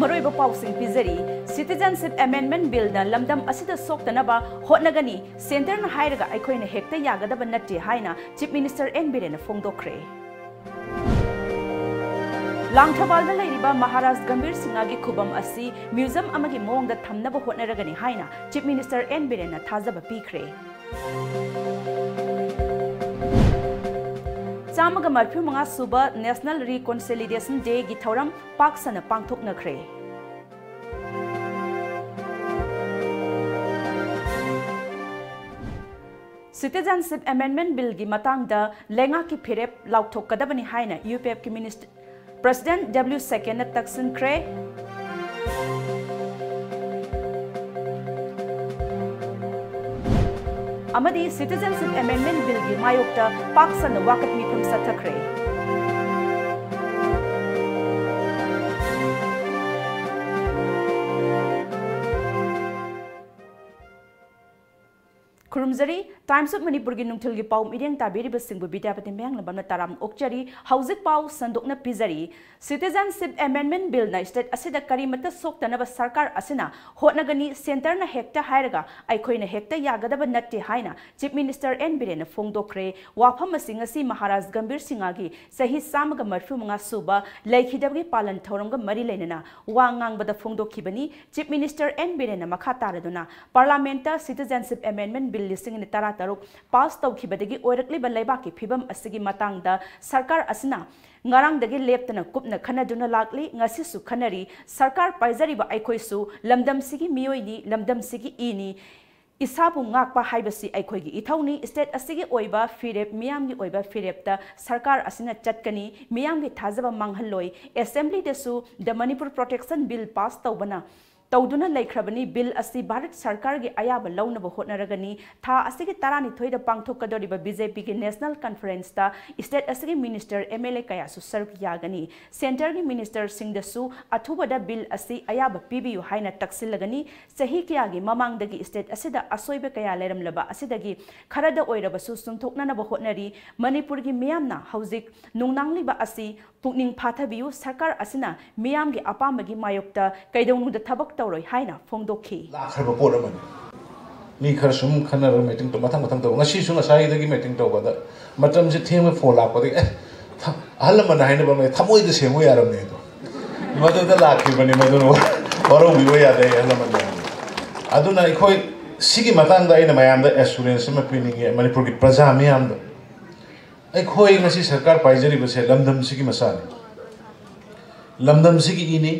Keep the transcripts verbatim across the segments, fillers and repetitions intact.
ꯃꯔꯨꯑꯣꯏꯕ ꯄꯥꯎꯁꯤꯡ ꯄꯤꯖꯔꯤ꯫ Citizenship Amendment Billꯅ ꯂꯝꯗꯝ ꯑꯁꯤꯗ ꯁꯣꯛꯇꯅꯕ ꯍꯣꯠꯅꯒꯅꯤ, Centreꯅ ꯍꯥꯏꯔꯒ ꯑꯩꯈꯣꯏꯅ ꯍꯦꯛꯇ ꯌꯥꯒꯗꯕ ꯅꯠꯇꯦ ꯍꯥꯏꯅ Chief Minister N ꯕꯤꯔꯦꯟꯅ ꯐꯣꯡꯗꯣꯛꯈ꯭ꯔꯦ꯫ ꯂꯥꯡꯊꯕꯥꯜꯗ ꯂꯩꯔꯤꯕ ꯃꯍꯥꯔꯥꯖ ꯒꯝꯚꯤꯔ ꯁꯤꯡꯍꯒꯤ ꯈꯨꯕꯝ ꯑꯁꯤ museum ꯑꯃꯒꯤ ꯃꯑꯣꯡꯗ ꯊꯝꯅꯕ ꯍꯣꯠꯅꯔꯒꯅꯤ ꯍꯥꯏꯅ Chief Minister N ꯕꯤꯔꯦꯟꯅ ꯊꯥꯖꯕ ꯄꯤꯈ꯭ꯔꯦ꯫ ꯆꯥꯝꯃꯒ ꯃꯔꯤꯐꯨ ꯃꯉꯥ ꯁꯨꯕ National Reconciliation Dayꯒꯤ ꯊꯧꯔꯝ ꯄꯥꯛ ꯁꯟꯅ ꯄꯥꯡꯊꯣꯛꯅꯈ꯭ꯔꯦ꯫ Citizenship Amendment Billꯒꯤ ꯃꯇꯥꯡꯗ ꯂꯩꯉꯥꯛꯀꯤ ꯐꯤꯔꯦꯞ ꯂꯥꯎꯊꯣꯛꯀꯗꯕꯅꯤ ꯍꯥꯏꯅ UPFꯀꯤ Minister President W Sechenꯅ ꯇꯛꯁꯤꯟꯈ꯭ꯔꯦ꯫ ꯑꯃꯗꯤ Citizenship Amendment Billꯒꯤ ꯃꯥꯌꯣꯛꯇ ꯄꯥꯛ ꯁꯟꯅ ꯋꯥꯀꯠ ꯃꯤꯐꯝ ꯆꯠꯊꯈ꯭ꯔꯦ꯫ ꯈꯨꯔꯨꯝꯖꯔꯤ꯫ Times of ꯃꯅꯤꯄꯨꯔꯒꯤ ꯅꯨꯡꯊꯤꯜꯒꯤ ꯄꯥꯎ ꯃꯤꯠꯌꯦꯡ ꯇꯥꯕꯤꯔꯤꯕꯁꯤꯡꯕꯨ ꯕꯤꯗ꯭ꯌꯥꯄꯇꯤ ꯃꯌꯥꯡꯂꯝꯕꯝꯅ ꯇꯔꯥꯝꯅ ꯑꯣꯛꯆꯔꯤ꯫ ꯍꯧꯖꯤꯛ ꯄꯥꯎ ꯁꯟꯗꯣꯛꯅ ꯄꯤꯖꯔꯤ꯫ Citizenship Amendment Billꯅ state ꯑꯁꯤꯗ ꯀꯔꯤꯃꯠꯇ ꯁꯣꯛꯇꯅꯕ ꯁꯔꯀꯥꯔ ꯑꯁꯤꯅ ꯍꯣꯠꯅꯒꯅꯤ, Centreꯅ ꯍꯦꯛꯇ ꯍꯥꯏꯔꯒ ꯑꯩꯈꯣꯏꯅ ꯍꯦꯛꯇ ꯌꯥꯒꯗꯕ ꯅꯠꯇꯦ ꯍꯥꯏꯅ Chief Minister N ꯕꯤꯔꯦꯟꯅ ꯐꯣꯡꯗꯣꯛꯈ꯭ꯔꯦ꯫ ꯋꯥꯐꯝ ꯑꯁꯤ ꯉꯁꯤ ꯃꯍꯥꯔꯥꯖ ꯒꯝꯚꯤꯔ ꯁꯤꯡꯍꯒꯤ ꯆꯍꯤ ꯆꯥꯝꯃꯒ ꯃꯔꯤꯐꯨ ꯃꯉꯥ ꯁꯨꯕ ꯂꯩꯈꯤꯗꯕꯒꯤ ꯄꯥꯂꯟ ꯊꯧꯔꯝꯒ ꯃꯔꯤ ꯂꯩꯅꯅ ꯋꯥ ꯉꯥꯡꯕꯗ ꯐꯣꯡꯗꯣꯛꯈꯤꯕꯅꯤ꯫ Chief Minister N ꯕꯤꯔꯦꯟꯅ ꯃꯈꯥ ꯇꯥꯔꯗꯨꯅ Parliamentꯇ Citizenship Amendment Bill ꯂꯤꯁꯤꯡ ꯑꯅꯤ ꯇꯔꯥꯇꯔꯨꯛ pass ꯇꯧꯈꯤꯕꯗꯒꯤ ꯑꯣꯏꯔꯛꯂꯤꯕ ꯂꯩꯕꯥꯛꯀꯤ ꯐꯤꯕꯝ ꯑꯁꯤꯒꯤ ꯃꯇꯥꯡꯗ ꯁꯔꯀꯥꯔ ꯑꯁꯤꯅ ꯉꯔꯥꯡꯗꯒꯤ ꯂꯦꯞꯇꯅ ꯀꯨꯞꯅ ꯈꯟꯅꯗꯨꯅ ꯂꯥꯛꯂꯤ, ꯉꯁꯤꯁꯨ ꯈꯟꯅꯔꯤ꯫ ꯁꯔꯀꯥꯔ ꯄꯥꯏꯖꯔꯤꯕ ꯑꯩꯈꯣꯏꯁꯨ ꯂꯝꯗꯝꯁꯤꯒꯤ ꯃꯤꯑꯣꯏꯅꯤ, ꯂꯝꯗꯝꯁꯤꯒꯤ ꯏꯅꯤ꯫ ꯏꯁꯥꯕꯨ ꯉꯥꯛꯄ ꯍꯥꯏꯕꯁꯤ ꯑꯩꯈꯣꯏꯒꯤ ꯏꯊꯧꯅꯤ꯫ State ꯑꯁꯤꯒꯤ ꯑꯣꯏꯕ ꯐꯤꯔꯦꯞ, ꯃꯤꯌꯥꯝꯒꯤ ꯑꯣꯏꯕ ꯐꯤꯔꯦꯞꯇ ꯁꯔꯀꯥꯔ ꯑꯁꯤꯅ ꯆꯠꯀꯅꯤ, ꯃꯤꯌꯥꯝꯒꯤ ꯊꯥꯖꯕ ꯃꯥꯡꯍꯜꯂꯣꯏ꯫ Assemblyꯗꯁꯨ The Manipur Protection Bill pass ꯇꯧꯕꯅ ꯇꯧꯗꯨꯅ ꯂꯩꯈ꯭ꯔꯕꯅꯤ꯫ ꯕꯤꯜ ꯑꯁꯤ ꯚꯥꯔꯠ ꯁꯔꯀꯥꯔꯒꯤ ꯑꯌꯥꯕ ꯂꯧꯅꯕ ꯍꯣꯠꯅꯔꯒꯅꯤ꯫ ꯊꯥ ꯑꯁꯤꯒꯤ ꯇꯔꯥꯅꯤꯊꯣꯏꯗ ꯄꯥꯡꯊꯣꯛꯀꯗꯧꯔꯤꯕ ꯕꯤ ꯖꯦ ꯄꯤꯒꯤ ꯅꯦꯁꯅꯦꯜ ꯀꯟꯐꯔꯦꯟꯁꯇ ꯁ꯭ꯇꯦꯠ ꯑꯁꯤꯒꯤ ꯃꯤꯅꯤꯁꯇꯔ, ꯑꯦꯝ ꯑꯦꯜ ꯑꯦ ꯀꯌꯥꯁꯨ ꯁꯔꯨꯛ ꯌꯥꯒꯅꯤ꯫ ꯁꯦꯟꯇꯔꯒꯤ ꯃꯤꯅꯤꯁꯇꯔꯁꯤꯡꯗꯁꯨ ꯑꯊꯨꯕꯗ ꯕꯤꯜ ꯑꯁꯤ ꯑꯌꯥꯕ ꯄꯤꯕꯤꯌꯨ ꯍꯥꯏꯅ ꯇꯛꯁꯤꯜꯂꯒꯅꯤ꯫ ꯆꯍꯤ ꯀꯌꯥꯒꯤ ꯃꯃꯥꯡꯗꯒꯤ ꯁ꯭ꯇꯦꯠ ꯑꯁꯤꯗ ꯑꯁꯣꯏꯕ ꯀꯌꯥ ꯂꯩꯔꯝꯂꯕ ꯑꯁꯤꯗꯒꯤ ꯈꯔꯗ ꯑꯣꯏꯔꯕꯁꯨ ꯆꯨꯝꯊꯣꯛꯅꯅꯕ ꯍꯣꯠꯅꯔꯤ꯫ ꯃꯅꯤꯄꯨꯔꯒꯤ ꯃꯤꯌꯥꯝꯅ ꯍꯧꯖꯤꯛ ꯅꯨꯡꯅꯥꯡꯂꯤꯕ ꯑꯁꯤ ꯄꯨꯛꯅꯤꯡ ꯐꯥꯊꯕꯤꯌꯨ꯫ ꯁꯔꯀꯥꯔ ꯑꯁꯤꯅ ꯃꯤꯌꯥꯝꯒꯤ ꯑꯄꯥꯝꯕꯒꯤ ꯃꯥꯌꯣꯛꯇ ꯀꯩꯗꯧꯅꯨꯡꯗ ꯊꯕꯛ ꯇꯧꯔꯣꯏ ꯍꯥꯏꯅ ꯐꯣꯡꯗꯣꯛꯈꯤ꯫ ꯂꯥꯛꯈ꯭ꯔꯕ ꯄꯣꯠ ꯑꯃꯅꯤ꯫ ꯃꯤ ꯈꯔ ꯁꯨꯝ ꯈꯟꯅꯔꯒ ꯃꯤꯇꯤꯡ ꯇꯧ-, ꯃꯊꯪ ꯃꯊꯪ ꯇꯧꯕ꯫ ꯉꯁꯤꯁꯨ ꯉꯁꯥꯏꯗꯒꯤ ꯃꯤꯇꯤꯡ ꯇꯧꯕꯗ ꯃꯇꯝꯁꯦ ꯊꯦꯡꯕ, ꯐꯣꯟ ꯂꯥꯛꯄꯗꯒꯤ, "ꯑꯦ, ꯊ-, ꯑꯍꯜ ꯂꯃꯟꯅ ꯍꯥꯏꯅꯕ ꯑꯃ ꯂꯩ, ꯊꯃꯣꯏꯗ ꯁꯦꯡꯉꯨ ꯌꯥꯔꯝꯅꯦ" ꯑꯗꯣ꯫ ꯃꯗꯨꯗ ꯂꯥꯛꯈꯤꯕꯅꯤ, ꯃꯗꯨꯅ ꯋꯥꯔꯧꯕꯤꯕ ꯌꯥꯗꯦ, ꯑꯍꯜ ꯂꯃꯟ ꯃꯌꯥꯝ꯫ ꯑꯗꯨꯅ ꯑꯩꯈꯣꯏ ꯁꯤꯒꯤ ꯃꯇꯥꯡꯗ ꯑꯩꯅ ꯃꯌꯥꯝꯗ ꯑꯦꯁꯨꯔꯦꯟꯁ ꯑꯃ ꯄꯤꯅꯤꯡꯉꯦ ꯃꯅꯤꯄꯨꯔꯒꯤ ꯄ꯭ꯔꯖꯥ ꯃꯤꯌꯥꯝꯗ꯫ ꯑꯩꯈꯣꯏ ꯉꯁꯤ ꯁꯔꯀꯥꯔ ꯄꯥꯏꯖꯔꯤꯕꯁꯦ ꯂꯝꯗꯝꯁꯤꯒꯤ ꯃꯆꯥꯅꯤ, ꯂꯝꯗꯝꯁꯤꯒꯤ ꯏꯅꯤ꯫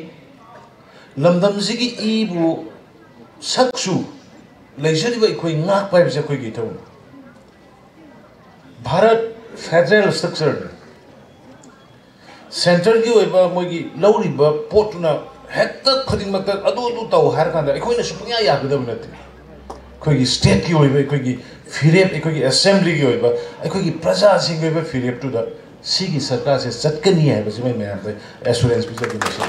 ꯂꯝꯗꯝꯁꯤꯒꯤ ꯏꯕꯨ ꯁꯛꯁꯨ ꯂꯩꯖꯔꯤꯕ ꯑꯩꯈꯣꯏ ꯉꯥꯛꯄ ꯍꯥꯏꯕꯁꯦ ꯑꯩꯈꯣꯏꯒꯤ ꯏꯊꯧꯅꯤ꯫ ꯚꯥꯔꯠ ꯐꯦꯗꯔꯦꯜ ꯁ꯭ꯇ꯭ꯔꯛꯆꯔꯅꯤ꯫ ꯁꯦꯟꯇꯔꯒꯤ ꯑꯣꯏꯕ ꯃꯣꯏꯒꯤ ꯂꯧꯔꯤꯕ ꯄꯣꯠꯇꯨꯅ ꯍꯦꯛꯇ ꯈꯨꯗꯤꯡꯃꯛꯇ ꯑꯗꯨ ꯑꯗꯨ ꯇꯧ ꯍꯥꯏꯔꯀꯥꯟꯗ ꯑꯩꯈꯣꯏꯅꯁꯨ ꯄꯨꯡꯌꯥ ꯌꯥꯒꯗꯕ ꯅꯠꯇꯦ꯫ ꯑꯩꯈꯣꯏꯒꯤ ꯁ꯭ꯇꯦꯠꯀꯤ ꯑꯣꯏꯕ ꯑꯩꯈꯣꯏꯒꯤ ꯐꯤꯔꯦꯞ, ꯑꯩꯈꯣꯏꯒꯤ ꯑꯦꯁꯦꯝꯕ꯭ꯂꯤꯒꯤ ꯑꯣꯏꯕ, ꯑꯩꯈꯣꯏꯒꯤ ꯄ꯭ꯔꯖꯥꯁꯤꯡꯒꯤ ꯑꯣꯏꯕ ꯐꯤꯔꯦꯞꯇꯨꯗ ꯁꯤꯒꯤ ꯁꯔꯀꯥꯔꯁꯦ ꯆꯠꯀꯅꯤ ꯍꯥꯏꯕꯁꯤꯃ ꯃꯌꯥꯝꯗ ꯑꯦꯁꯨꯔꯦꯟꯁ ꯄꯤꯖꯒꯦ ꯉꯁꯤ꯫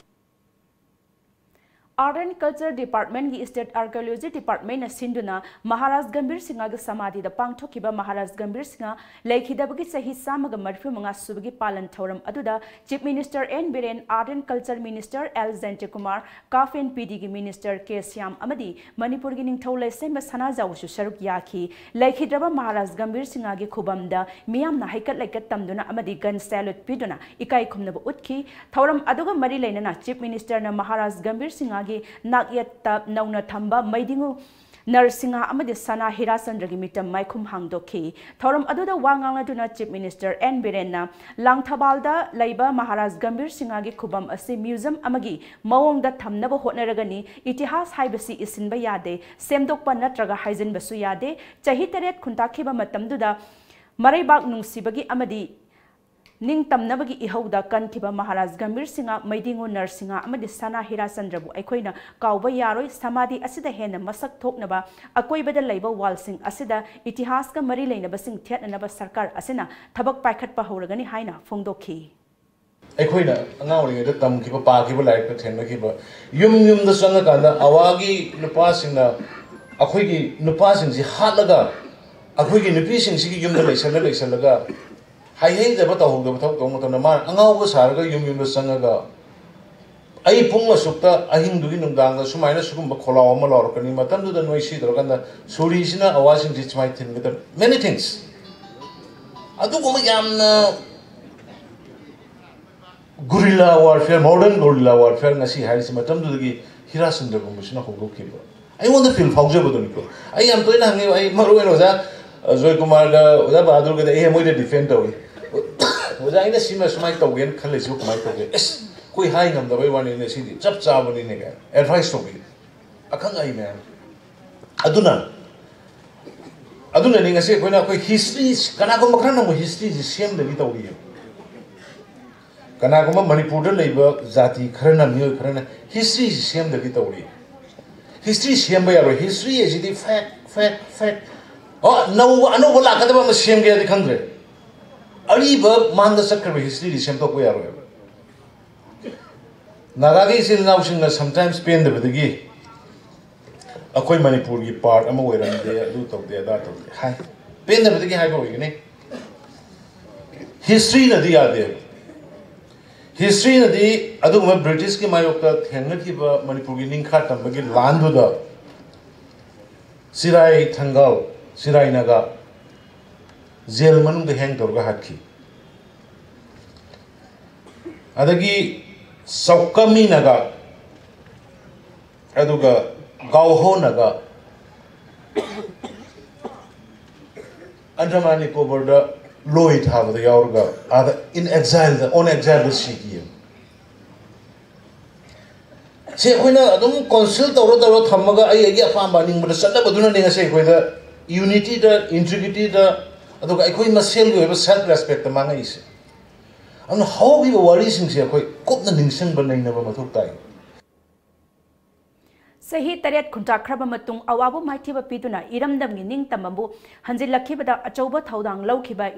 Art and Culture Department ꯀꯤ State Archaeology Department ꯅ ꯁꯤꯟꯗꯨꯅ ꯃꯍꯥꯔꯥꯖ ꯒꯝꯚꯤꯔ ꯁꯤꯡꯍꯒꯤ ꯁꯃꯥꯙꯤꯗ ꯄꯥꯡꯊꯣꯛꯈꯤꯕ ꯃꯍꯥꯔꯥꯖ ꯒꯝꯚꯤꯔ ꯁꯤꯡꯍ ꯂꯩꯈꯤꯗꯕꯒꯤ ꯆꯍꯤ ꯆꯥꯝꯃꯒ ꯃꯔꯤꯐꯨ ꯃꯉꯥ ꯁꯨꯕꯒꯤ ꯄꯥꯂꯟ ꯊꯧꯔꯝ ꯑꯗꯨꯗ Chief Minister N Biren, Art and Culture Minister L ꯖꯌꯟꯇꯀꯨꯃꯥꯔ, CAF and P D ꯒꯤ Minister ꯀꯦ ꯁ꯭ꯌꯥꯝ ꯑꯃꯗꯤ ꯃꯅꯤꯄꯨꯔꯒꯤ ꯅꯤꯡꯊꯧ ꯂꯩꯁꯦꯝꯕ ꯁꯅꯥꯖꯥꯎꯕꯁꯨ ꯁꯔꯨꯛ ꯌꯥꯈꯤ꯫ ꯂꯩꯈꯤꯗ꯭ꯔꯕ ꯃꯍꯥꯔꯥꯖ ꯒꯝꯚꯤꯔ ꯁꯤꯡꯍꯒꯤ ꯈꯨꯕꯝꯗ ꯃꯤꯌꯥꯝꯅ ꯍꯩꯀꯠ ꯂꯩꯀꯠ ꯇꯝꯗꯨꯅ ꯑꯃꯗꯤ gun salute ꯄꯤꯗꯨꯅ ꯏꯀꯥꯏ ꯈꯨꯝꯅꯕ ꯎꯠꯈꯤ꯫ ꯊꯧꯔꯝ ꯑꯗꯨꯒ ꯃꯔꯤ ꯂꯩꯅꯅ Chief Minister ꯅ ꯃꯍꯥꯔꯥꯖ ꯒꯝꯚꯤꯔ ꯁꯤꯡꯍꯒꯤ ꯅꯥꯛꯌꯦꯠꯇ ꯅꯧꯅ ꯊꯝꯕ ꯃꯩꯗꯤꯡꯉꯨ ꯅꯔꯁꯤꯡꯍ ꯑꯃꯗꯤ ꯁꯅꯥ ꯍꯤꯔꯥꯆꯟꯗ꯭ꯔꯒꯤ ꯃꯤꯇꯝ ꯃꯥꯏꯈꯨꯝ ꯍꯥꯡꯗꯣꯛꯈꯤ꯫ ꯊꯧꯔꯝ ꯑꯗꯨꯗ ꯋꯥ ꯉꯥꯡꯂꯗꯨꯅ Chief Minister N ꯕꯤꯔꯦꯟꯅ ꯂꯥꯡꯊꯕꯥꯜꯗ ꯂꯩꯕ ꯃꯍꯥꯔꯥꯖ ꯒꯝꯚꯤꯔ ꯁꯤꯡꯍꯒꯤ ꯈꯨꯕꯝ ꯑꯁꯤ museum ꯑꯃꯒꯤ ꯃꯑꯣꯡꯗ ꯊꯝꯅꯕ ꯍꯣꯠꯅꯔꯒꯅꯤ꯫ ꯏꯇꯤꯍꯥꯁ ꯍꯥꯏꯕꯁꯤ ꯏꯁꯤꯟꯕ ꯌꯥꯗꯦ, ꯁꯦꯝꯗꯣꯛꯄ ꯅꯠꯇ꯭ꯔꯒ ꯍꯥꯏꯖꯤꯟꯕꯁꯨ ꯌꯥꯗꯦ꯫ ꯆꯍꯤ ꯇꯔꯦꯠ ꯈꯨꯟꯇꯥꯛꯈꯤꯕ ꯃꯇꯝꯗꯨꯗ ꯃꯔꯩꯕꯥꯛ ꯅꯨꯡꯁꯤꯕꯒꯤ ꯑꯃꯗꯤ ꯅꯤꯡꯇꯝꯅꯕꯒꯤ ꯏꯍꯧꯗ ꯀꯟꯈꯤꯕ ꯃꯍꯥꯔꯥꯖ ꯒꯝꯚꯤꯔ ꯁꯤꯡꯍ, ꯃꯩꯗꯤꯉꯣ ꯅꯔꯁꯤꯡꯍ ꯑꯃꯗꯤ ꯁꯅꯥ ꯍꯤꯔꯥꯆꯟꯗ꯭ꯔꯕꯨ ꯑꯩꯈꯣꯏꯅ ꯀꯥꯎꯕ ꯌꯥꯔꯣꯏ꯫ ꯁꯃꯥꯙꯤ ꯑꯁꯤꯗ ꯍꯦꯟꯅ ꯃꯁꯛ ꯊꯣꯛꯅꯕ ꯑꯀꯣꯏꯕꯗ ꯂꯩꯕ ꯋꯥꯜꯁꯤꯡ ꯑꯁꯤꯗ ꯏꯇꯤꯍꯥꯁꯀ ꯃꯔꯤ ꯂꯩꯅꯕꯁꯤꯡ ꯊꯦꯠꯅꯅꯕ ꯁꯔꯀꯥꯔ ꯑꯁꯤꯅ ꯊꯕꯛ ꯄꯥꯏꯈꯠꯄ ꯍꯧꯔꯒꯅꯤ ꯍꯥꯏꯅ ꯐꯣꯡꯗꯣꯛꯈꯤ꯫ ꯑꯩꯈꯣꯏꯅ ꯑꯉꯥꯡ ꯑꯣꯏꯔꯤꯉꯩꯗ ꯇꯝꯈꯤꯕ, ꯄꯥꯈꯤꯕ, ꯂꯥꯏꯔꯤꯛꯇ ꯊꯦꯡꯅꯈꯤꯕ, ꯌꯨꯝ ꯌꯨꯝꯗ ꯆꯪꯉꯀꯥꯟꯗ ꯑꯋꯥꯒꯤ ꯅꯨꯄꯥꯁꯤꯡꯅ ꯑꯩꯈꯣꯏꯒꯤ ꯅꯨꯄꯥꯁꯤꯡꯁꯤ ꯍꯥꯠꯂꯒ ꯑꯩꯈꯣꯏꯒꯤ ꯅꯨꯄꯤꯁꯤꯡꯁꯤꯒꯤ ꯌꯨꯝꯗ ꯂꯩꯁꯜꯂ ꯂꯩꯁꯜꯂꯒ ꯍꯩꯍꯩꯗꯕ ꯇꯧꯍꯧꯗꯕ ꯊꯕꯛ ꯇꯧꯕ ꯃꯇꯝꯗ ꯃꯥꯅ ꯑꯉꯥꯎꯕ ꯁꯥꯔꯒ ꯌꯨꯝ ꯌꯨꯝꯗ ꯆꯪꯉꯒ ꯑꯩ ꯄꯨꯡ ꯑꯁꯨꯛꯇ ꯑꯍꯤꯡꯗꯨꯒꯤ ꯅꯨꯡꯗꯥꯡꯗ ꯁꯨꯃꯥꯏꯅ ꯁꯤꯒꯨꯝꯕ ꯈꯣꯜꯂꯥꯎ ꯑꯃ ꯂꯥꯎꯔꯛꯀꯅꯤ, ꯃꯇꯝꯗꯨꯗ ꯅꯣꯏ ꯁꯤ ꯇꯧꯔꯀꯥꯟꯗ ꯁꯨꯔꯤꯁꯤꯅ ꯑꯋꯥꯁꯤꯡꯁꯤ ꯁꯨꯃꯥꯏꯅ ꯊꯤꯟꯒꯗꯕ, many things꯫ ꯑꯗꯨꯒꯨꯝꯕ ꯌꯥꯝꯅ guerrilla warfare, modern guerrilla warfare ꯉꯁꯤ ꯍꯥꯏꯔꯤꯁꯤ ꯃꯇꯝꯗꯨꯗꯒꯤ ꯍꯤꯔꯥꯆꯟꯗ꯭ꯔꯒꯨꯝꯕꯁꯤꯅ ꯍꯧꯗꯣꯛꯈꯤꯕ꯫ ꯑꯩꯉꯣꯟꯗ ꯐꯤꯜ ꯐꯥꯎꯖꯕꯗꯨꯅꯤꯀꯣ꯫ ꯑꯩ ꯌꯥꯝ ꯇꯣꯏꯅ ꯍꯪꯉꯦꯕ, ꯑꯩ ꯃꯔꯨ ꯑꯣꯏꯅ ꯑꯣꯖꯥ ꯖꯣꯏꯀꯨꯃꯥꯔꯒ ꯑꯣꯖꯥ ꯕꯍꯥꯗꯨꯔꯒꯗꯤ ꯑꯩ ꯃꯣꯏꯗ ꯗꯤꯐꯦꯟ ꯇꯧꯏ꯫ ꯑꯣꯖꯥ, ꯑꯩꯅ ꯁꯤꯃ ꯁꯨꯃꯥꯏꯅ ꯇꯧꯒꯦꯅ ꯈꯜꯂꯤꯁꯤꯕꯨ ꯀꯃꯥꯏꯅ ꯇꯧꯒꯦ? ꯑꯁ, ꯑꯩꯈꯣꯏ ꯍꯥꯏ ꯉꯝꯗꯕꯩ ꯋꯥꯅꯤꯅꯦ, ꯁꯤꯗꯤ ꯆꯞ ꯆꯥꯕꯅꯤꯅꯦ ꯀꯥꯏꯅ ꯑꯦꯗꯚꯥꯏꯁ ꯇꯧꯕꯤ꯫ ꯑꯈꯪ ꯑꯍꯩ ꯃꯌꯥꯝ꯫ ꯑꯗꯨꯅ ꯑꯗꯨꯅꯅꯤ ꯉꯁꯤ ꯑꯩꯈꯣꯏꯅ ꯑꯩꯈꯣꯏ ꯍꯤꯁꯇ꯭ꯔꯤ, ꯀꯅꯥꯒꯨꯝꯕ ꯈꯔꯅ ꯑꯃꯨꯛ ꯍꯤꯁꯇ꯭ꯔꯤꯁꯤ ꯁꯦꯝꯗꯕꯤ ꯇꯧꯔꯤꯌꯦ꯫ ꯀꯅꯥꯒꯨꯝꯕ ꯃꯅꯤꯄꯨꯔꯗ ꯂꯩꯕ ꯖꯥꯇꯤ ꯈꯔꯅ, ꯃꯤꯑꯣꯏ ꯈꯔꯅ ꯍꯤꯁꯇ꯭ꯔꯤꯁꯤ ꯁꯦꯝꯗꯕꯤ ꯇꯧꯔꯤ꯫ ꯍꯤꯁꯇ꯭ꯔꯤ ꯁꯦꯝꯕ ꯌꯥꯔꯣꯏ꯫ ꯍꯤꯁꯇ꯭ꯔꯤ ꯑꯁꯤꯗꯤ ꯐꯦꯛ, ꯐꯦꯛ, ꯐꯦꯛ꯫ ꯑꯣ, ꯅꯧꯕ, ꯑꯅꯧꯕ ꯂꯥꯛꯀꯗꯕ ꯑꯃ ꯁꯦꯝꯒꯦ ꯍꯥꯏꯗꯤ ꯈꯪꯗ꯭ꯔꯦ꯫ ꯑꯔꯤꯕ ꯃꯥꯡꯗ ꯆꯠꯈ꯭ꯔꯕ ꯍꯤꯁꯇ꯭ꯔꯤꯗꯤ ꯁꯦꯝꯗꯣꯛꯄ ꯌꯥꯔꯣꯏꯕ꯫ ꯅꯥꯒꯥꯒꯤ ꯏꯆꯤꯜ ꯏꯅꯥꯎꯁꯤꯡꯅ sometimes ꯄꯦꯟꯗꯕꯗꯒꯤ ꯑꯩꯈꯣꯏ ꯃꯅꯤꯄꯨꯔꯒꯤ ꯄꯥꯔꯠ ꯑꯃ ꯑꯣꯏꯔꯝꯗꯦ, ꯑꯗꯨ ꯇꯧꯗꯦ, ꯑꯗꯥ ꯇꯧꯗꯦ ꯍꯥꯏ꯫ ꯄꯦꯟꯗꯕꯗꯒꯤ ꯍꯥꯏꯕ ꯑꯣꯏꯒꯅꯤ꯫ ꯍꯤꯁꯇ꯭ꯔꯤꯅꯗꯤ ꯌꯥꯗꯦꯕ꯫ ꯍꯤꯁꯇ꯭ꯔꯤꯅꯗꯤ ꯑꯗꯨꯒꯨꯝꯕ ꯕ꯭ꯔꯤꯇꯤꯁꯀꯤ ꯃꯥꯌꯣꯛꯇ ꯊꯦꯡꯅꯈꯤꯕ ꯃꯅꯤꯄꯨꯔꯒꯤ ꯅꯤꯡꯈꯥ ꯇꯝꯕꯒꯤ ꯂꯥꯟꯗꯨꯗ ꯆꯤꯔꯥꯏ ꯊꯪꯒꯥꯜ, ꯆꯤꯔꯥꯏ ꯅꯥꯒꯥ ꯖꯦꯜ ꯃꯅꯨꯡꯗ ꯍꯦꯡ ꯇꯧꯔꯒ ꯍꯥꯠꯈꯤ꯫ ꯑꯗꯒꯤ ꯆꯧꯀꯃꯤ ꯅꯥꯒꯥ, ꯑꯗꯨꯒ ꯒꯥꯎꯍꯣ ꯅꯥꯒꯥ, ꯑꯟꯗꯃꯥꯟ ꯅꯤꯀꯣꯕꯔꯗ ꯂꯣꯏ ꯊꯥꯕꯗ ꯌꯥꯎꯔꯒ ꯑꯥꯗ in exile the, on exile ꯗ ꯁꯤꯈꯤ꯫ ꯁꯤ ꯑꯩꯈꯣꯏꯅ ꯑꯗꯨꯝ ꯀꯥꯎꯟꯁꯤꯜ ꯇꯧꯔ ꯇꯧꯔ ꯊꯝꯃꯒ ꯑꯩ ꯑꯩꯒꯤ ꯑꯄꯥꯝꯕ ꯑꯅꯤꯡꯕꯗ ꯆꯠꯅꯕꯗꯨꯅꯅꯦ ꯉꯁꯤ ꯑꯩꯈꯣꯏꯗ ꯌꯨꯅꯤꯇꯤꯗ, ꯏꯟꯇꯤꯒ꯭ꯔꯤꯇꯤꯗ, ꯑꯗꯨꯒ ꯑꯩꯈꯣꯏ ꯃꯁꯦꯜꯒꯤ ꯑꯣꯏꯕ ꯁꯦꯜꯐ ꯔꯦꯁꯄꯦꯛꯇ ꯃꯥꯡꯉꯛꯏꯁꯦ꯫ ꯑꯗꯨꯅ ꯍꯧꯈꯤꯕ ꯋꯥꯔꯤꯁꯤꯡꯁꯦ ꯑꯩꯈꯣꯏ ꯀꯨꯞꯅ ꯅꯤꯡꯁꯤꯡꯕ ꯅꯩꯅꯕ ꯃꯊꯧ ꯇꯥꯏ꯫ ꯆꯍꯤ ꯇꯔꯦꯠ ꯈꯨꯟꯇꯥꯛꯈ꯭ꯔꯕ ꯃꯇꯨꯡ ꯑꯋꯥꯕ ꯃꯥꯏꯊꯤꯕ ꯄꯤꯗꯨꯅ ꯏꯔꯝꯗꯝꯒꯤ ꯅꯤꯡꯇꯝꯕꯕꯨ ꯍꯟꯖꯤꯜꯂꯛꯈꯤꯕꯗ ꯑꯆꯧꯕ ꯊꯧꯗꯥꯡ ꯂꯧꯈꯤꯕ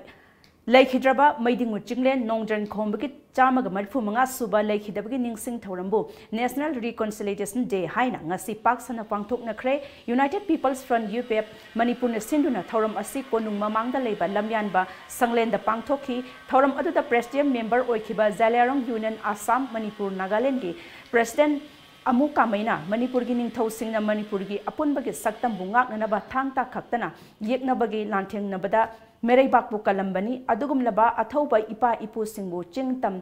ꯂꯩꯈꯤꯗ꯭ꯔꯕ ꯃꯩꯗꯤꯡꯉꯨ ꯆꯤꯡꯂꯦꯟ ꯅꯣꯡꯖ꯭ꯔꯟ ꯈꯣꯝꯕꯒꯤ ꯆꯥꯝꯃꯒ ꯃꯔꯤꯐꯨ ꯃꯉꯥ ꯁꯨꯕ ꯂꯩꯈꯤꯗꯕꯒꯤ ꯅꯤꯡꯁꯤꯡ ꯊꯧꯔꯝꯕꯨ National Reconciliation Day ꯍꯥꯏꯅ ꯉꯁꯤ ꯄꯥꯛ ꯁꯟꯅ ꯄꯥꯡꯊꯣꯛꯅꯈ꯭ꯔꯦ꯫ United People's Front, U P F, ꯃꯅꯤꯄꯨꯔꯅ ꯁꯤꯟꯗꯨꯅ ꯊꯧꯔꯝ ꯑꯁꯤ ꯀꯣꯅꯨꯡ ꯃꯃꯥꯡꯗ ꯂꯩꯕ ꯂꯝꯌꯥꯟꯕ ꯁꯪꯂꯦꯟꯗ ꯄꯥꯡꯊꯣꯛꯈꯤ꯫ ꯊꯧꯔꯝ ꯑꯗꯨꯗ President member ꯑꯣꯏꯈꯤꯕ ꯖꯥꯂꯤꯌꯥꯔꯣꯡ Union Assam, ꯃꯅꯤꯄꯨꯔ, ꯅꯥꯒꯥꯂꯦꯟꯗꯒꯤ President ꯑꯃꯨ ꯀꯥꯃꯩꯅ ꯃꯅꯤꯄꯨꯔꯒꯤ ꯅꯤꯡꯊꯧꯁꯤꯡꯅ ꯃꯅꯤꯄꯨꯔꯒꯤ ꯑꯄꯨꯟꯕꯒꯤ ꯁꯛꯇꯝꯕꯨ ꯉꯥꯛꯅꯅꯕ ꯊꯥꯡ ꯇꯥ ꯈꯛꯇꯅ ꯌꯦꯛꯅꯕꯒꯤ ꯂꯥꯟꯊꯦꯡꯅꯕꯗ ꯃꯤꯔꯩꯕꯥꯛꯄꯨ ꯀꯜꯂꯝꯕꯅꯤ꯫ ꯑꯗꯨꯒꯨꯝꯂꯕ ꯑꯊꯧꯕ ꯏꯄꯥ ꯏꯄꯨꯁꯤꯡꯕꯨ ꯆꯤꯡ ꯇꯝ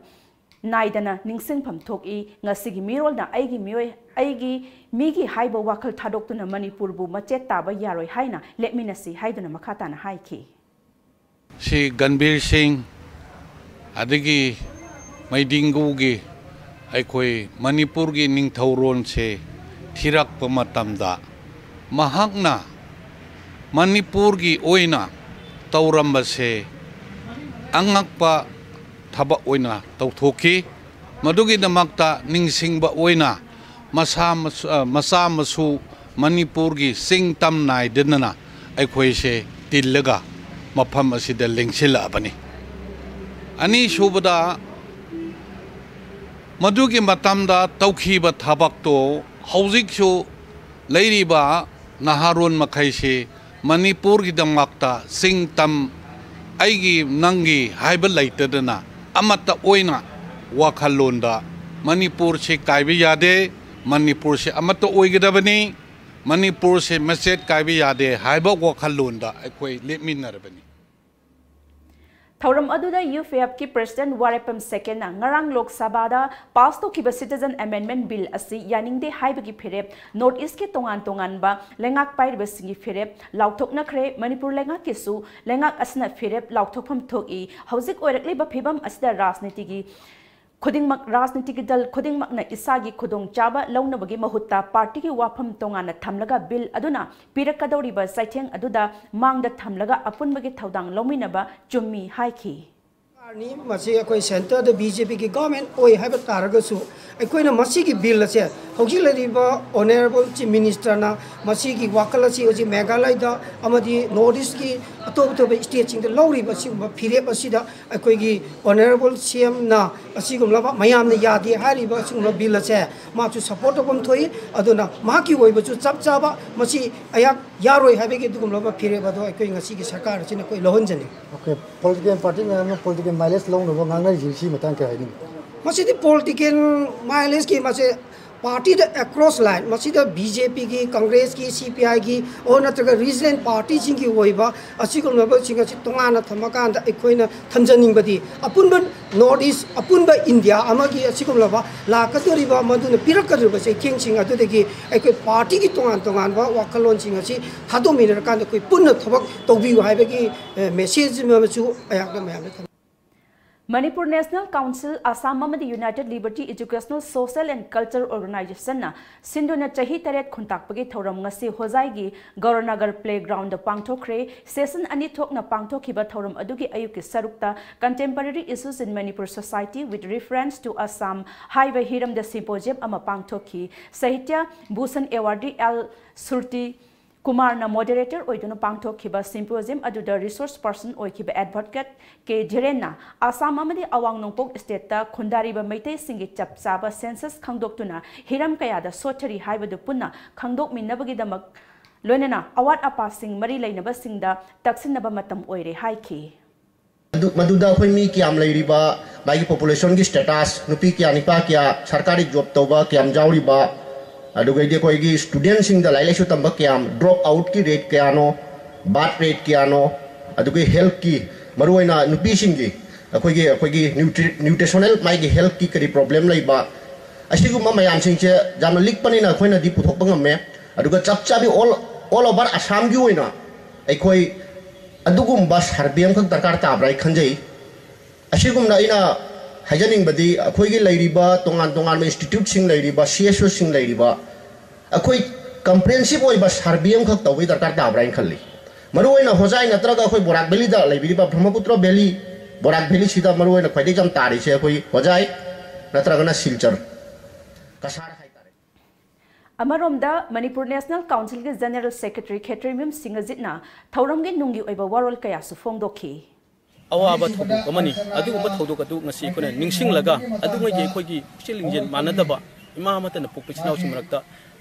ꯅꯥꯏꯗꯅ ꯅꯤꯡꯁꯤꯡꯐꯝ ꯊꯣꯛꯏ꯫ ꯉꯁꯤꯒꯤ ꯃꯤꯔꯣꯜꯅ ꯑꯩꯒꯤ ꯃꯤꯑꯣꯏ ꯑꯩꯒꯤ ꯃꯤꯒꯤ ꯍꯥꯏꯕ ꯋꯥꯈꯜ ꯊꯥꯗꯣꯛꯇꯨꯅ ꯃꯅꯤꯄꯨꯔꯕꯨ ꯃꯆꯦꯠ ꯇꯥꯕ ꯌꯥꯔꯣꯏ ꯍꯥꯏꯅ ꯂꯦꯞꯃꯤꯟꯅꯁꯤ ꯍꯥꯏꯗꯨꯅ ꯃꯈꯥ ꯇꯥꯅ ꯍꯥꯏꯈꯤ꯫ ꯁꯤ ꯒꯟꯕꯤꯔ ꯁꯤꯡ ꯑꯗꯒꯤ ꯃꯩꯗꯤꯡꯒꯨꯒꯤ ꯑꯩꯈꯣꯏ ꯃꯅꯤꯄꯨꯔꯒꯤ ꯅꯤꯡꯊꯧꯔꯣꯟꯁꯦ ꯊꯤꯔꯛꯄ ꯃꯇꯝꯗ ꯃꯍꯥꯛꯅ ꯃꯅꯤꯄꯨꯔꯒꯤ ꯑꯣꯏꯅ ꯇꯧꯔꯝꯕꯁꯦ ꯑꯉꯛꯄ ꯊꯕꯛ ꯑꯣꯏꯅ ꯇꯧꯊꯣꯛꯈꯤ꯫ ꯃꯗꯨꯒꯤꯗꯃꯛꯇ ꯅꯤꯡꯁꯤꯡꯕ ꯑꯣꯏꯅ ꯃꯁꯥ ꯃꯁꯨ- ꯑ, ꯃꯆꯥ ꯃꯁꯨ ꯃꯅꯤꯄꯨꯔꯒꯤ ꯆꯤꯡ ꯇꯝ ꯅꯥꯏꯗꯅ ꯑꯩꯈꯣꯏꯁꯦ ꯇꯤꯜꯂꯒ ꯃꯐꯝ ꯑꯁꯤꯗ ꯂꯦꯡꯁꯤꯜꯂꯛꯑꯕꯅꯤ꯫ ꯑꯅꯤꯁꯨꯕꯗ, ꯃꯗꯨꯒꯤ ꯃꯇꯝꯗ ꯇꯧꯈꯤꯕ ꯊꯕꯛꯇꯣ ꯍꯧꯖꯤꯛꯁꯨ ꯂꯩꯔꯤꯕ ꯅꯍꯥꯔꯣꯟ ꯃꯈꯩꯁꯤ ꯃꯅꯤꯄꯨꯔꯒꯤꯗꯃꯛꯇ ꯆꯤꯡ ꯇꯝ ꯑꯩꯒꯤ ꯅꯪꯒꯤ ꯍꯥꯏꯕ ꯂꯩꯇꯗꯅ ꯑꯃꯠꯇ ꯑꯣꯏꯅ ꯋꯥꯈꯜꯂꯣꯟꯗ ꯃꯅꯤꯄꯨꯔꯁꯤ ꯀꯥꯏꯕ ꯌꯥꯗꯦ, ꯃꯅꯤꯄꯨꯔꯁꯤ ꯑꯃꯠꯇ ꯑꯣꯏꯒꯗꯕꯅꯤ, ꯃꯅꯤꯄꯨꯔꯁꯤ ꯃꯆꯦꯠ ꯀꯥꯏꯕ ꯌꯥꯗꯦ ꯍꯥꯏꯕ ꯋꯥꯈꯜꯂꯣꯟꯗ ꯑꯩꯈꯣꯏ ꯂꯦꯞꯃꯤꯟꯅꯔꯕꯅꯤ꯫ ꯊꯧꯔꯝ ꯑꯗꯨꯗ U P F ꯀꯤ President ꯋꯥꯔꯦꯞꯄꯝ ꯁꯦꯀꯦꯟꯅ ꯉꯔꯥꯡ ꯂꯣꯛ ꯁꯚꯥꯗ ꯄꯥꯁ ꯇꯧꯈꯤꯕ Citizen Amendment Bill ꯑꯁꯤ ꯌꯥꯅꯤꯡꯗꯦ ꯍꯥꯏꯕꯒꯤ ꯐꯤꯔꯦꯞ North East ꯀꯤ ꯇꯣꯉꯥꯟ ꯇꯣꯉꯥꯟꯕ ꯂꯩꯉꯥꯛ ꯄꯥꯏꯔꯤꯕꯁꯤꯡꯒꯤ ꯐꯤꯔꯦꯞ ꯂꯥꯎꯊꯣꯛꯅꯈ꯭ꯔꯦ꯫ ꯃꯅꯤꯄꯨꯔ ꯂꯩꯉꯥꯛꯀꯤꯁꯨ ꯂꯩꯉꯥꯛ ꯑꯁꯤꯅ ꯐꯤꯔꯦꯞ ꯂꯥꯎꯊꯣꯛꯐꯝ ꯊꯣꯛꯏ꯫ ꯍꯧꯖꯤꯛ ꯑꯣꯏꯔꯛꯂꯤꯕ ꯐꯤꯕꯝ ꯑꯁꯤꯗ ꯔꯥꯖꯅꯤꯇꯤꯒꯤ ꯈꯨꯗꯤꯡꯃꯛ, ꯔꯥꯖꯅꯤꯇꯤꯒꯤ ꯗꯜ ꯈꯨꯗꯤꯡꯃꯛꯅ ꯏꯁꯥꯒꯤ ꯈꯨꯗꯣꯡꯆꯥꯕ ꯂꯧꯅꯕꯒꯤ ꯃꯍꯨꯠꯇ ꯄꯥꯔꯇꯤꯒꯤ ꯋꯥꯐꯝ ꯇꯣꯉꯥꯟꯅ ꯊꯝꯂꯒ ꯕꯤꯜ ꯑꯗꯨꯅ ꯄꯤꯔꯛꯀꯗꯧꯔꯤꯕ ꯆꯩꯊꯦꯡ ꯑꯗꯨꯗ ꯃꯥꯡꯗ ꯊꯝꯂꯒ ꯑꯄꯨꯟꯕꯒꯤ ꯊꯧꯗꯥꯡ ꯂꯧꯃꯤꯟꯅꯕ ꯆꯨꯝꯃꯤ ꯍꯥꯏꯈꯤ꯫ ꯃꯁꯤ ꯑꯩꯈꯣꯏ ꯁꯦꯟꯇꯔꯗ ꯕꯤ ꯖꯦ ꯄꯤꯒꯤ ꯒꯚꯔꯟꯃꯦꯟꯠ ꯑꯣꯏ ꯍꯥꯏꯕ ꯇꯥꯔꯒꯁꯨ, ꯑꯩꯈꯣꯏꯅ ꯃꯁꯤꯒꯤ ꯕꯤꯜ ꯑꯁꯦ ꯍꯧꯖꯤꯛ ꯂꯩꯔꯤꯕ ꯑꯣꯅꯔꯦꯕꯜ ꯆꯤꯐ ꯃꯤꯅꯤꯁꯇꯔꯅ ꯃꯁꯤꯒꯤ ꯋꯥꯈꯜ ꯑꯁꯤ ꯍꯧꯖꯤꯛ ꯃꯦꯘꯥꯂꯌꯗ ꯑꯃꯗꯤ ꯅꯣꯔꯠ ꯏꯁ꯭ꯠꯀꯤ ꯑꯇꯣꯞ ꯑꯇꯣꯞꯄ ꯁ꯭ꯇꯦꯠꯁꯤꯡꯗ ꯂꯧꯔꯤꯕ ꯑꯁꯤꯒꯨꯝꯕ ꯐꯤꯔꯦꯞ ꯑꯁꯤꯗ ꯑꯩꯈꯣꯏꯒꯤ ꯑꯣꯅꯔꯦꯕꯜ ꯁꯤ ꯑꯦꯝꯅ ꯑꯁꯤꯒꯨꯝꯂꯕ ꯃꯌꯥꯝꯅ ꯌꯥꯗꯦ ꯍꯥꯏꯔꯤꯕ ꯑꯁꯤꯒꯨꯝꯕ ꯕꯤꯜ ꯑꯁꯦ ꯃꯥꯁꯨ ꯁꯄꯣꯔꯠ ꯇꯧꯐꯝ ꯊꯣꯛꯏ꯫ ꯑꯗꯨꯅ ꯃꯍꯥꯛꯀꯤ ꯑꯣꯏꯕꯁꯨ ꯆꯞ ꯆꯥꯕ ꯃꯁꯤ ꯑꯩꯍꯥꯛ ꯌꯥꯔꯣꯏ ꯍꯥꯏꯕꯒꯤ ꯑꯗꯨꯒꯨꯝꯂꯕ ꯐꯤꯔꯦꯞ ꯑꯗꯣ ꯑꯩꯈꯣꯏ ꯉꯁꯤꯒꯤ ꯁꯔꯀꯥꯔ ꯑꯁꯤꯅ ꯑꯩꯈꯣꯏ ꯂꯧꯍꯟꯖꯅꯤꯡꯏ꯫ Okay, political party ꯃꯌꯥꯝꯅ political mileage ꯂꯧꯅꯕ ꯉꯥꯡꯅꯔꯤꯁꯤ ꯁꯤ ꯃꯇꯥꯡ ꯀꯩ ꯍꯥꯏꯅꯤꯡꯉꯤ? ꯃꯁꯤꯗꯤ ꯄꯣꯂꯤꯇꯤꯀꯦꯜ ꯃꯥꯏꯂꯦꯖꯀꯤ ꯃꯁꯦ ꯄꯥꯔꯇꯤꯗ ꯑꯦꯀ꯭ꯔꯣꯁ ꯂꯥꯏꯟ, ꯃꯁꯤꯗ ꯕꯤ ꯖꯦ ꯄꯤꯒꯤ, ꯀꯪꯒ꯭ꯔꯦꯁꯀꯤ, ꯁꯤ ꯄꯤ ꯑꯥꯏꯒꯤ ꯑꯣꯔ ꯅꯠꯇ꯭ꯔꯒ ꯔꯤꯖꯅꯦꯜ ꯄꯥꯔꯇꯤꯁꯤꯡꯒꯤ ꯑꯣꯏꯕ ꯑꯁꯤꯒꯨꯝꯂꯕꯁꯤꯡ ꯑꯁꯤ ꯇꯣꯉꯥꯟꯅ ꯊꯝꯃꯀꯥꯟꯗ ꯑꯩꯈꯣꯏꯅ ꯊꯝꯖꯅꯤꯡꯕꯗꯤ ꯑꯄꯨꯟꯕ ꯅꯣꯔꯠ ꯏꯁ꯭ꯠ, ꯑꯄꯨꯟꯕ ꯏꯟꯗꯤꯌꯥ ꯑꯃꯒꯤ ꯑꯁꯤꯒꯨꯝꯂꯕ ꯂꯥꯛꯀꯗꯧꯔꯤꯕ ꯃꯗꯨꯅ ꯄꯤꯔꯛꯀꯗꯧꯔꯤꯕ ꯆꯩꯊꯦꯡꯁꯤꯡ ꯑꯗꯨꯗꯒꯤ ꯑꯩꯈꯣꯏ ꯄꯥꯔꯇꯤꯒꯤ ꯇꯣꯉꯥꯟ ꯇꯣꯉꯥꯟꯕ ꯋꯥꯈꯜꯂꯣꯟꯁꯤꯡ ꯑꯁꯤ ꯊꯥꯗꯣꯛꯃꯤꯟꯅꯔꯀꯥꯟꯗ ꯑꯩꯈꯣꯏ ꯄꯨꯟꯅ ꯊꯕꯛ ꯇꯧꯕꯤꯌꯨ ꯍꯥꯏꯕꯒꯤ ꯃꯦꯁꯦꯖ ꯑꯃꯁꯨ ꯑꯩꯍꯥꯛꯅ ꯃꯌꯥꯝꯗ ꯊꯝꯖꯩ꯫ ꯃꯅꯤꯄꯨꯔ ꯅꯦꯁꯅꯦꯜ ꯀꯥꯎꯟꯁꯤꯜ, ꯑꯁꯥꯝ ꯑꯃꯗꯤ United Liberty Educational Social and Cultural Organizationꯅ ꯁꯤꯟꯗꯨꯅ ꯆꯍꯤ ꯇꯔꯦꯠ ꯈꯨꯟꯇꯥꯛꯄꯒꯤ ꯊꯧꯔꯝ ꯉꯁꯤ ꯍꯣꯖꯥꯏꯒꯤ ꯒꯧꯔꯅꯒꯔ playgroundꯗ ꯄꯥꯡꯊꯣꯛꯈ꯭ꯔꯦ꯫ Session ꯑꯅꯤ ꯊꯣꯛꯅ ꯄꯥꯡꯊꯣꯛꯈꯤꯕ ꯊꯧꯔꯝ ꯑꯗꯨꯒꯤ ꯑꯌꯨꯛꯀꯤ ꯁꯔꯨꯛꯇ Contemporary Issues in Manipur Society with Reference to Assam ꯍꯥꯏꯕ ꯍꯤꯔꯝꯗ symposium ꯑꯃ ꯄꯥꯡꯊꯣꯛꯈꯤ꯫ ꯁꯥꯍꯤꯇ꯭ꯌ ꯚꯨꯁꯟ awardee ꯑꯦꯜ ꯁꯨꯔꯇꯤ ꯀꯨꯃꯥꯔꯅ moderator ꯑꯣꯏꯗꯨꯅ ꯄꯥꯡꯊꯣꯛꯈꯤꯕ symposium ꯑꯗꯨꯗ resource person ꯑꯣꯏꯈꯤꯕ advocate ꯀꯦ ꯙꯤꯔꯦꯟꯅ ꯑꯁꯥꯝ ꯑꯃꯗꯤ ꯑꯋꯥꯡ ꯅꯣꯡꯄꯣꯛ stateꯇ ꯈꯨꯟꯗꯥꯔꯤꯕ ꯃꯩꯇꯩꯁꯤꯡꯒꯤ ꯆꯞ ꯆꯥꯕ census ꯈꯪꯗꯣꯛꯇꯨꯅ ꯍꯤꯔꯝ ꯀꯌꯥꯗ ꯁꯣꯠꯊꯔꯤ ꯍꯥꯏꯕꯗꯨ ꯄꯨꯟꯅ ꯈꯪꯗꯣꯛꯃꯤꯟꯅꯕꯒꯤꯗꯃꯛ, ꯂꯣꯏꯅꯅ ꯑꯋꯥꯠ ꯑꯄꯥꯁꯤꯡ ꯃꯔꯤ ꯂꯩꯅꯕꯁꯤꯡꯗ ꯇꯛꯁꯤꯟꯅꯕ ꯃꯇꯝ ꯑꯣꯏꯔꯦ ꯍꯥꯏꯈꯤ꯫ ꯃꯗꯨ-, ꯃꯗꯨꯗ ꯑꯩꯈꯣꯏ ꯃꯤ ꯀꯌꯥꯝ ꯂꯩꯔꯤꯕ, ꯃꯥꯒꯤ populationꯒꯤ status, ꯅꯨꯄꯤ ꯀꯌꯥ, ꯅꯨꯄꯥ ꯀꯌꯥ, ꯁꯔꯀꯥꯔꯤ job ꯇꯧꯕ ꯀꯌꯥꯝ ꯌꯥꯎꯔꯤꯕ, ꯑꯗꯨꯒꯩꯗꯤ ꯑꯩꯈꯣꯏꯒꯤ studentꯁꯤꯡꯗ ꯂꯥꯏꯔꯤꯛ ꯂꯥꯏꯁꯨ ꯇꯝꯕ ꯀꯌꯥꯝ, drop outꯀꯤ rate ꯀꯌꯥꯅꯣ, birth rate ꯀꯌꯥꯅꯣ, ꯑꯗꯨꯒ healthꯀꯤ, ꯃꯔꯨꯑꯣꯏꯅ ꯅꯨꯄꯤꯁꯤꯡꯒꯤ, ꯑꯩꯈꯣꯏꯒꯤ, ꯑꯩꯈꯣꯏꯒꯤ ꯅ꯭ꯌꯨꯇ꯭ꯔꯤ-, nutritional ꯃꯥꯒꯤ healthꯀꯤ ꯀꯔꯤ problem ꯂꯩꯕ, ꯑꯁꯤꯒꯨꯝꯕ ꯃꯌꯥꯝꯁꯤꯡꯁꯦ ꯌꯥꯝꯅ ꯂꯤꯛꯄꯅꯤꯅ ꯑꯩꯈꯣꯏꯅꯗꯤ ꯄꯨꯊꯣꯛꯄ ꯉꯝꯃꯦ꯫ ꯑꯗꯨꯒ ꯆꯞ ꯆꯥꯕꯤ all, all over ꯑꯁꯥꯝꯒꯤ ꯑꯣꯏꯅ ꯑꯩꯈꯣꯏ ꯑꯗꯨꯒꯨꯝꯕ survey ꯑꯃꯈꯛ ꯗꯔꯀꯥꯔ ꯇꯥꯕ꯭ꯔꯥ ꯍꯥꯏ ꯈꯟꯖꯩ꯫ ꯑꯁꯤꯒꯨꯝꯅ ꯑꯩꯅ ꯍꯥꯏꯖꯅꯤꯡꯕꯗꯤ, ꯑꯩꯈꯣꯏꯒꯤ ꯂꯩꯔꯤꯕ ꯇꯣꯉꯥꯟ ꯇꯣꯉꯥꯟꯕ instituteꯁꯤꯡ ꯂꯩꯔꯤꯕ, C S Oꯁꯤꯡ ꯂꯩꯔꯤꯕ, ꯑꯩꯈꯣꯏ comprehensive ꯑꯣꯏꯕ survey ꯑꯃꯈꯛ ꯇꯧꯕꯒꯤ ꯗꯔꯀꯥꯔ ꯇꯥꯕ꯭ꯔꯥ ꯍꯥꯏꯅ ꯈꯜꯂꯤ꯫ ꯃꯔꯨꯑꯣꯏꯅ ꯍꯣꯖꯥꯏ ꯅꯠꯇ꯭ꯔꯒ ꯑꯩꯈꯣꯏ ꯕꯣꯔꯥꯛ valleyꯗ ꯂꯩꯕꯤꯔꯤꯕ ꯕ꯭ꯔꯍꯃꯄꯨꯇ꯭ꯔ valley, ꯕꯣꯔꯥꯛ ꯚꯦꯂꯤꯁꯤꯗ ꯃꯔꯨꯑꯣꯏꯅ ꯈ꯭ꯋꯥꯏꯗꯒꯤ ꯌꯥꯝ ꯇꯥꯔꯤꯁꯦ ꯑꯩꯈꯣꯏ ꯍꯣꯖꯥꯏ ꯅꯠꯇ꯭ꯔꯒꯅ ꯁꯤꯜꯆꯔ, ꯀꯁꯥꯔ ꯍꯥꯏꯇꯥꯔꯦ꯫ ꯑꯃꯔꯣꯝꯗ ꯃꯅꯤꯄꯨꯔ ꯅꯦꯁꯅꯦꯜ ꯀꯥꯎꯟꯁꯤꯜꯒꯤ ꯖꯦꯅꯦꯔꯦꯜ ꯁꯦꯀ꯭ꯔꯦꯇꯔꯤ ꯈꯦꯇ꯭ꯔꯤꯃꯌꯨꯝ ꯁꯤꯡꯍꯖꯤꯠꯅ ꯊꯧꯔꯝꯒꯤ ꯅꯨꯡꯒꯤ ꯑꯣꯏꯕ ꯋꯥꯔꯣꯜ ꯀꯌꯥꯁꯨ ꯐꯣꯡꯗꯣꯛꯈꯤ꯫ ꯑꯋꯥꯕ ꯊꯧꯗꯣꯛ ꯑꯃꯅꯤ꯫ ꯑꯗꯨꯒꯨꯝꯕ ꯊꯧꯗꯣꯛ ꯑꯗꯨ ꯉꯁꯤ ꯑꯩꯈꯣꯏꯅ ꯅꯤꯡꯁꯤꯡꯂꯒ ꯑꯗꯨꯉꯩꯒꯤ ꯑꯩꯈꯣꯏꯒꯤ ꯄꯨꯛꯆꯦꯜ ꯂꯤꯡꯖꯦꯜ ꯃꯥꯟꯅꯗꯕ ꯏꯃꯥ ꯑꯃꯠꯇꯅ ꯄꯣꯛꯄ ꯏꯆꯤꯟ ꯏꯅꯥꯎꯁꯤꯡ ꯃꯔꯛꯇ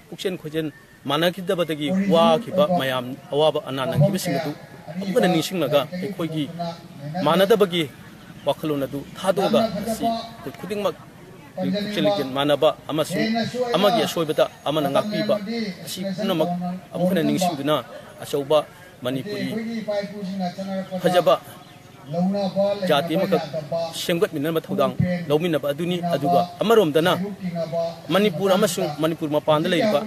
ꯄꯨꯛꯆꯦꯜ ꯈꯣꯏꯖꯦꯜ ꯃꯥꯟꯅꯈꯤꯗꯕꯗꯒꯤ ꯋꯥꯈꯤꯕ ꯃꯌꯥꯝ, ꯑꯋꯥꯕ ꯑꯅꯥ ꯅꯪꯈꯤꯕꯁꯤꯡ ꯑꯗꯨ ꯑꯃꯨꯛ ꯍꯟꯅ ꯅꯤꯡꯁꯤꯡꯂꯒ ꯑꯩꯈꯣꯏꯒꯤ ꯃꯥꯟꯅꯗꯕꯒꯤ ꯋꯥꯈꯜꯂꯣꯟ ꯑꯗꯨ ꯊꯥꯗꯣꯛꯑꯒ ꯉꯁꯤ ꯑꯩꯈꯣꯏ ꯈꯨꯗꯤꯡꯃꯛ ꯄꯨꯛꯆꯦꯜ ꯂꯤꯡꯖꯦꯜ ꯃꯥꯟꯅꯕ ꯑꯃꯁꯨꯡ ꯑꯃꯒꯤ ꯑꯁꯣꯏꯕꯗ ꯑꯃꯅ ꯉꯥꯛꯄꯤꯕ ꯑꯁꯤ ꯄꯨꯝꯅꯃꯛ ꯑꯃꯨꯛ ꯍꯟꯅ ꯅꯤꯡꯁꯤꯡꯗꯨꯅ ꯑꯆꯧꯕ ꯃꯅꯤꯄꯨꯔꯤ ꯐꯖꯕ ꯖꯥꯇꯤ ꯑꯃꯈꯛ ꯁꯦꯝꯒꯠꯃꯤꯟꯅꯅꯕ ꯊꯧꯗꯥꯡ ꯂꯧꯃꯤꯟꯅꯕ ꯑꯗꯨꯅꯤ꯫ ꯑꯗꯨꯒ ꯑꯃꯔꯣꯝꯗꯅ ꯃꯅꯤꯄꯨꯔ ꯑꯃꯁꯨꯡ ꯃꯅꯤꯄꯨꯔ ꯃꯄꯥꯟꯗ ꯂꯩꯔꯤꯕ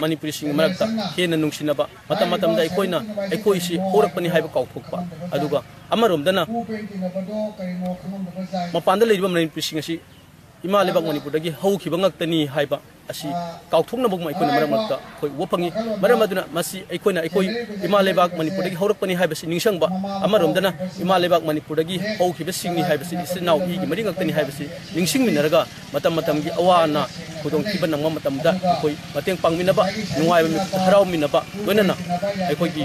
ꯃꯅꯤꯄꯨꯔꯤꯁꯤꯡꯒꯤ ꯃꯔꯛꯇ ꯍꯦꯟꯅ ꯅꯨꯡꯁꯤꯅꯕ, ꯃꯇꯝ ꯃꯇꯝꯗ ꯑꯩꯈꯣꯏꯅ ꯑꯩꯈꯣꯏꯁꯤ ꯍꯧꯔꯛꯄꯅꯤ ꯍꯥꯏꯕ ꯀꯥꯎꯊꯣꯛꯄ, ꯑꯗꯨꯒ ꯑꯃꯔꯣꯝꯗꯅ ꯃꯄꯥꯟꯗ ꯂꯩꯔꯤꯕ ꯃꯅꯤꯄꯨꯔꯤꯁꯤꯡ ꯑꯁꯤ ꯏꯃꯥ ꯂꯩꯕꯥꯛ ꯃꯅꯤꯄꯨꯔꯗꯒꯤ ꯍꯧꯈꯤꯕ ꯉꯥꯛꯇꯅꯤ ꯍꯥꯏꯕ ꯑꯁꯤ ꯀꯥꯎꯊꯣꯛꯅꯕꯒꯨꯝ ꯑꯩꯈꯣꯏꯅ ꯃꯔꯛ ꯃꯔꯛꯇ ꯑꯩꯈꯣꯏ ꯎꯕ ꯐꯪꯉꯤ꯫ ꯃꯔꯝ ꯑꯗꯨꯅ ꯃꯁꯤ ꯑꯩꯈꯣꯏꯅ ꯑꯩꯈꯣꯏ ꯏꯃꯥ ꯂꯩꯕꯥꯛ ꯃꯅꯤꯄꯨꯔꯗꯒꯤ ꯍꯧꯔꯛꯄꯅꯤ ꯍꯥꯏꯕꯁꯤ ꯅꯤꯡꯁꯤꯡꯕ, ꯑꯃꯔꯣꯝꯗꯅ ꯏꯃꯥ ꯂꯩꯕꯥꯛ ꯃꯅꯤꯄꯨꯔꯗꯒꯤ ꯍꯧꯈꯤꯕꯁꯤꯡꯅꯤ ꯍꯥꯏꯕꯁꯤ, ꯏꯆꯤꯜ ꯏꯅꯥꯎ ꯏꯒꯤ ꯃꯔꯤ ꯉꯥꯛꯇꯅꯤ ꯍꯥꯏꯕꯁꯤ ꯅꯤꯡꯁꯤꯡꯃꯤꯟꯅꯔꯒ ꯃꯇꯝ ꯃꯇꯝꯒꯤ ꯑꯋꯥ ꯑꯅꯥ, ꯈꯨꯗꯣꯡꯊꯤꯕ ꯅꯪꯕ ꯃꯇꯝꯗ ꯑꯩꯈꯣꯏ ꯃꯇꯦꯡ ꯄꯥꯡꯃꯤꯟꯅꯕ, ꯅꯨꯡꯉꯥꯏꯕ ꯃꯤꯀꯨꯞꯇ ꯍꯔꯥꯎꯃꯤꯟꯅꯕ, ꯂꯣꯏꯅꯅ ꯑꯩꯈꯣꯏꯒꯤ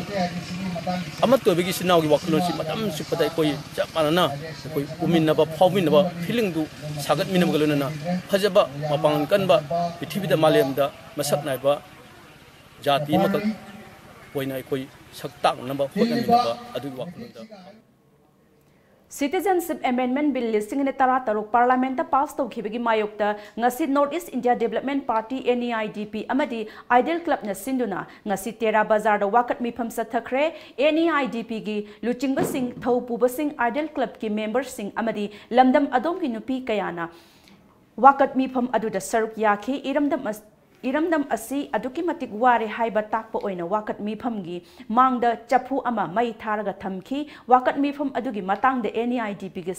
ꯑꯃꯠꯇ ꯑꯣꯏꯕꯒꯤ ꯏꯆꯤꯜ ꯏꯅꯥꯎꯒꯤ ꯋꯥꯈꯜꯂꯣꯟꯁꯤ ꯃꯇꯝ ꯆꯨꯞꯄꯗ ꯑꯩꯈꯣꯏ ꯆꯞ ꯃꯥꯟꯅꯅ ꯑꯩꯈꯣꯏ ꯎꯃꯤꯟꯅꯕ, ꯐꯥꯎꯃꯤꯟꯅꯕ feelingꯗꯨ ꯁꯥꯒꯠꯃꯤꯟꯅꯕꯒ ꯂꯣꯏꯅꯅ ꯐꯖꯕ, ꯃꯄꯥꯡꯒꯜ ꯀꯟꯕ, ꯄ꯭ꯔꯤꯊꯤꯕꯤꯗ, ꯃꯥꯂꯦꯝꯗ ꯃꯁꯛ ꯅꯥꯏꯕ ꯖꯥꯇꯤ ꯑꯃꯈꯛ ꯑꯣꯏꯅ ꯑꯩꯈꯣꯏ ꯁꯛ ꯇꯥꯛꯅꯅꯕ ꯍꯣꯠꯅꯃꯤꯟꯅꯕ ꯑꯗꯨꯒꯤ ꯋꯥꯈꯜꯂꯣꯟꯗ Citizenship Amendment Bill ꯂꯤꯁꯤꯡ ꯑꯅꯤ ꯇꯔꯥ ꯇꯔꯨꯛ ꯄꯥꯔꯂꯥꯃꯦꯟꯠꯇ ꯄꯥꯁ ꯇꯧꯈꯤꯕꯒꯤ ꯃꯥꯌꯣꯛꯇ ꯉꯁꯤ North East India Development Party, NEIDP, ꯑꯃꯗꯤ Ideal Clubꯅ ꯁꯤꯟꯗꯨꯅ ꯉꯁꯤ ꯇꯦꯔꯥ ꯕꯖꯥꯔꯗ ꯋꯥꯀꯠ ꯃꯤꯐꯝ ꯆꯠꯊꯈ꯭ꯔꯦ꯫ NEIDPꯒꯤ ꯂꯨꯆꯤꯡꯕꯁꯤꯡ, ꯊꯧ ꯄꯨꯕꯁꯤꯡ, Ideal Clubꯀꯤ memberꯁꯤꯡ ꯑꯃꯗꯤ ꯂꯝꯗꯝ ꯑꯗꯣꯝꯒꯤ ꯅꯨꯄꯤ ꯀꯌꯥꯅ ꯋꯥꯀꯠ ꯃꯤꯐꯝ ꯑꯗꯨꯗ ꯁꯔꯨꯛ ꯌꯥꯈꯤ꯫ ꯏꯔꯝꯗꯝ ꯑꯁ-, ꯏꯔꯝꯗꯝ ꯑꯁꯤ ꯑꯗꯨꯛꯀꯤ ꯃꯇꯤꯛ ꯋꯥꯔꯦ ꯍꯥꯏꯕ ꯇꯥꯛꯄ ꯑꯣꯏꯅ ꯋꯥꯀꯠ ꯃꯤꯐꯝꯒꯤ ꯃꯥꯡꯗ ꯆꯐꯨ ꯑꯃ ꯃꯩ ꯊꯥꯔꯒ ꯊꯝꯈꯤ꯫ ꯋꯥꯀꯠ ꯃꯤꯐꯝ ꯑꯗꯨꯒꯤ ꯃꯇꯥꯡꯗ NEIDPꯒꯤ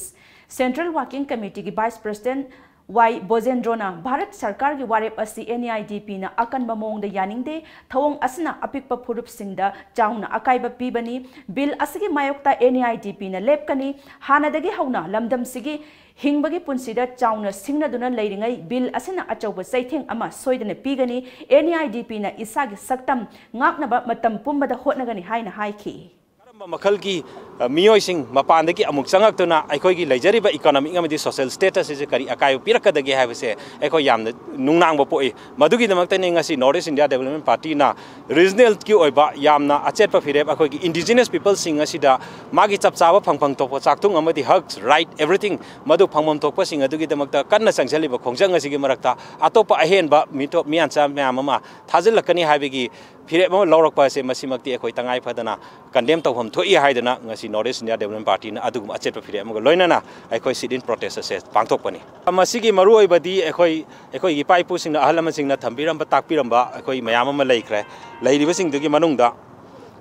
Central Working Committeeꯒꯤ Vice President ꯋꯥꯏ ꯕꯣꯖꯦꯟꯗ꯭ꯔꯣꯅ ꯚꯥꯔꯠ ꯁꯔꯀꯥꯔꯒꯤ ꯋꯥꯔꯦꯞ ꯑꯁꯤ NEIDPꯅ ꯑꯀꯟꯕ ꯃꯑꯣꯡꯗ ꯌꯥꯅꯤꯡꯗꯦ, ꯊꯧꯑꯣꯡ ꯑꯁꯤꯅ ꯑꯄꯤꯛꯄ ꯐꯨꯔꯨꯞꯁꯤꯡꯗ ꯆꯥꯎꯅ ꯑꯀꯥꯏꯕ ꯄꯤꯕꯅꯤ꯫ ꯕꯤꯜ ꯑꯁꯤꯒꯤ ꯃꯥꯌꯣꯛꯇ NEIDPꯅ ꯂꯦꯞꯀꯅꯤ꯫ ꯍꯥꯟꯅꯗꯒꯤ ꯍꯧꯅ ꯂꯝꯗꯝꯁꯤꯒꯤ ꯍꯤꯡꯕꯒꯤ ꯄꯨꯟꯁꯤꯗ ꯆꯥꯎꯅ ꯁꯤꯡꯅꯗꯨꯅ ꯂꯩꯔꯤꯉꯩ ꯕꯤꯜ ꯑꯁꯤꯅ ꯑꯆꯧꯕ ꯆꯩꯊꯦꯡ ꯑꯃ ꯁꯣꯏꯗꯅ ꯄꯤꯒꯅꯤ꯫ NEIDPꯅ ꯏꯁꯥꯒꯤ ꯁꯛꯇꯝ ꯉꯥꯛꯅꯕ ꯃꯇꯝ ꯄꯨꯝꯕꯗ ꯍꯣꯠꯅꯒꯅꯤ ꯍꯥꯏꯅ ꯍꯥꯏꯈꯤ꯫ ꯀꯔꯝꯕ ꯃꯈꯜꯒꯤ, ꯑ, ꯃꯤꯑꯣꯏꯁꯤꯡ ꯃꯄꯥꯟꯗꯒꯤ ꯑꯃꯨꯛ ꯆꯪꯉꯛꯇꯨꯅ ꯑꯩꯈꯣꯏꯒꯤ ꯂꯩꯖꯔꯤꯕ economic ꯑꯃꯗꯤ social status ꯑꯁꯤ ꯀꯔꯤ ꯑꯀꯥꯏꯕ ꯄꯤꯔꯛꯀꯗꯒꯦ ꯍꯥꯏꯕꯁꯦ ꯑꯩꯈꯣꯏ ꯌꯥꯝꯅ ꯅꯨꯡꯅꯥꯡꯕ ꯄꯣꯛꯏ꯫ ꯃꯗꯨꯒꯤꯗꯃꯛꯇꯅꯤ ꯉꯁꯤ North East India Development Partyꯅ regionalꯒꯤ ꯑꯣꯏꯕ ꯌꯥꯝꯅ ꯑꯆꯦꯠꯄ ꯐꯤꯔꯦꯞ ꯑꯩꯈꯣꯏꯒꯤ indigenous peopleꯁꯤꯡ ꯑꯁꯤꯗ ꯃꯥꯒꯤ ꯆꯞ ꯆꯥꯕ ꯐꯪꯐꯝ ꯊꯣꯛꯄ ꯆꯥꯛꯊꯨꯡ ꯑꯃꯗꯤ hugs, right, everything ꯃꯗꯨ ꯐꯪꯐꯝ ꯊꯣꯛꯄꯁꯤꯡ ꯑꯗꯨꯒꯤꯗꯃꯛꯇ ꯀꯟꯅ ꯆꯪꯁꯤꯜꯂꯤꯕ ꯈꯣꯡꯖꯪ ꯑꯁꯤꯒꯤ ꯃꯔꯛꯇ ꯑꯇꯣꯞꯄ ꯑꯍꯦꯟꯕ ꯃꯤꯇꯣꯞ ꯃꯤꯌꯥꯟꯆꯥ ꯃꯌꯥꯝ ꯑꯃ ꯊꯥꯖꯤꯜꯂꯛꯀꯅꯤ ꯍꯥꯏꯕꯒꯤ ꯐꯤꯔꯦꯞ ꯑꯃ ꯂꯧꯔꯛꯄ ꯑꯁꯦ ꯃꯁꯤꯃꯛꯇꯤ ꯑꯩꯈꯣꯏ ꯇꯉꯥꯏ ꯐꯗꯅ condemn ꯇꯧꯐꯝ ꯊꯣꯛꯏ ꯍꯥꯏꯗꯨꯅ ꯉꯁꯤ North East India Development Partyꯅ ꯑꯗꯨꯒꯨꯝꯕ ꯑꯆꯦꯠꯄ ꯐꯤꯔꯦꯞ ꯑꯃꯒ ꯂꯣꯏꯅꯅ ꯑꯩꯈꯣꯏ sit-in protest ꯑꯁꯦ ꯄꯥꯡꯊꯣꯛꯄꯅꯤ꯫ ꯃꯁꯤꯒꯤ ꯃꯔꯨꯑꯣꯏꯕꯗꯤ ꯑꯩꯈꯣꯏ, ꯑꯩꯈꯣꯏꯒꯤ ꯏꯄꯥ ꯏꯄꯨꯁꯤꯡꯅ, ꯑꯍꯜ ꯂꯃꯟꯁꯤꯡꯅ ꯊꯝꯕꯤꯔꯝꯕ, ꯇꯥꯛꯄꯤꯔꯝꯕ ꯑꯩꯈꯣꯏ ꯃꯌꯥꯝ ꯑꯃ ꯂꯩꯈ꯭ꯔꯦ꯫ ꯂꯩꯔꯤꯕꯁꯤꯡꯗꯨꯒꯤ ꯃꯅꯨꯡꯗ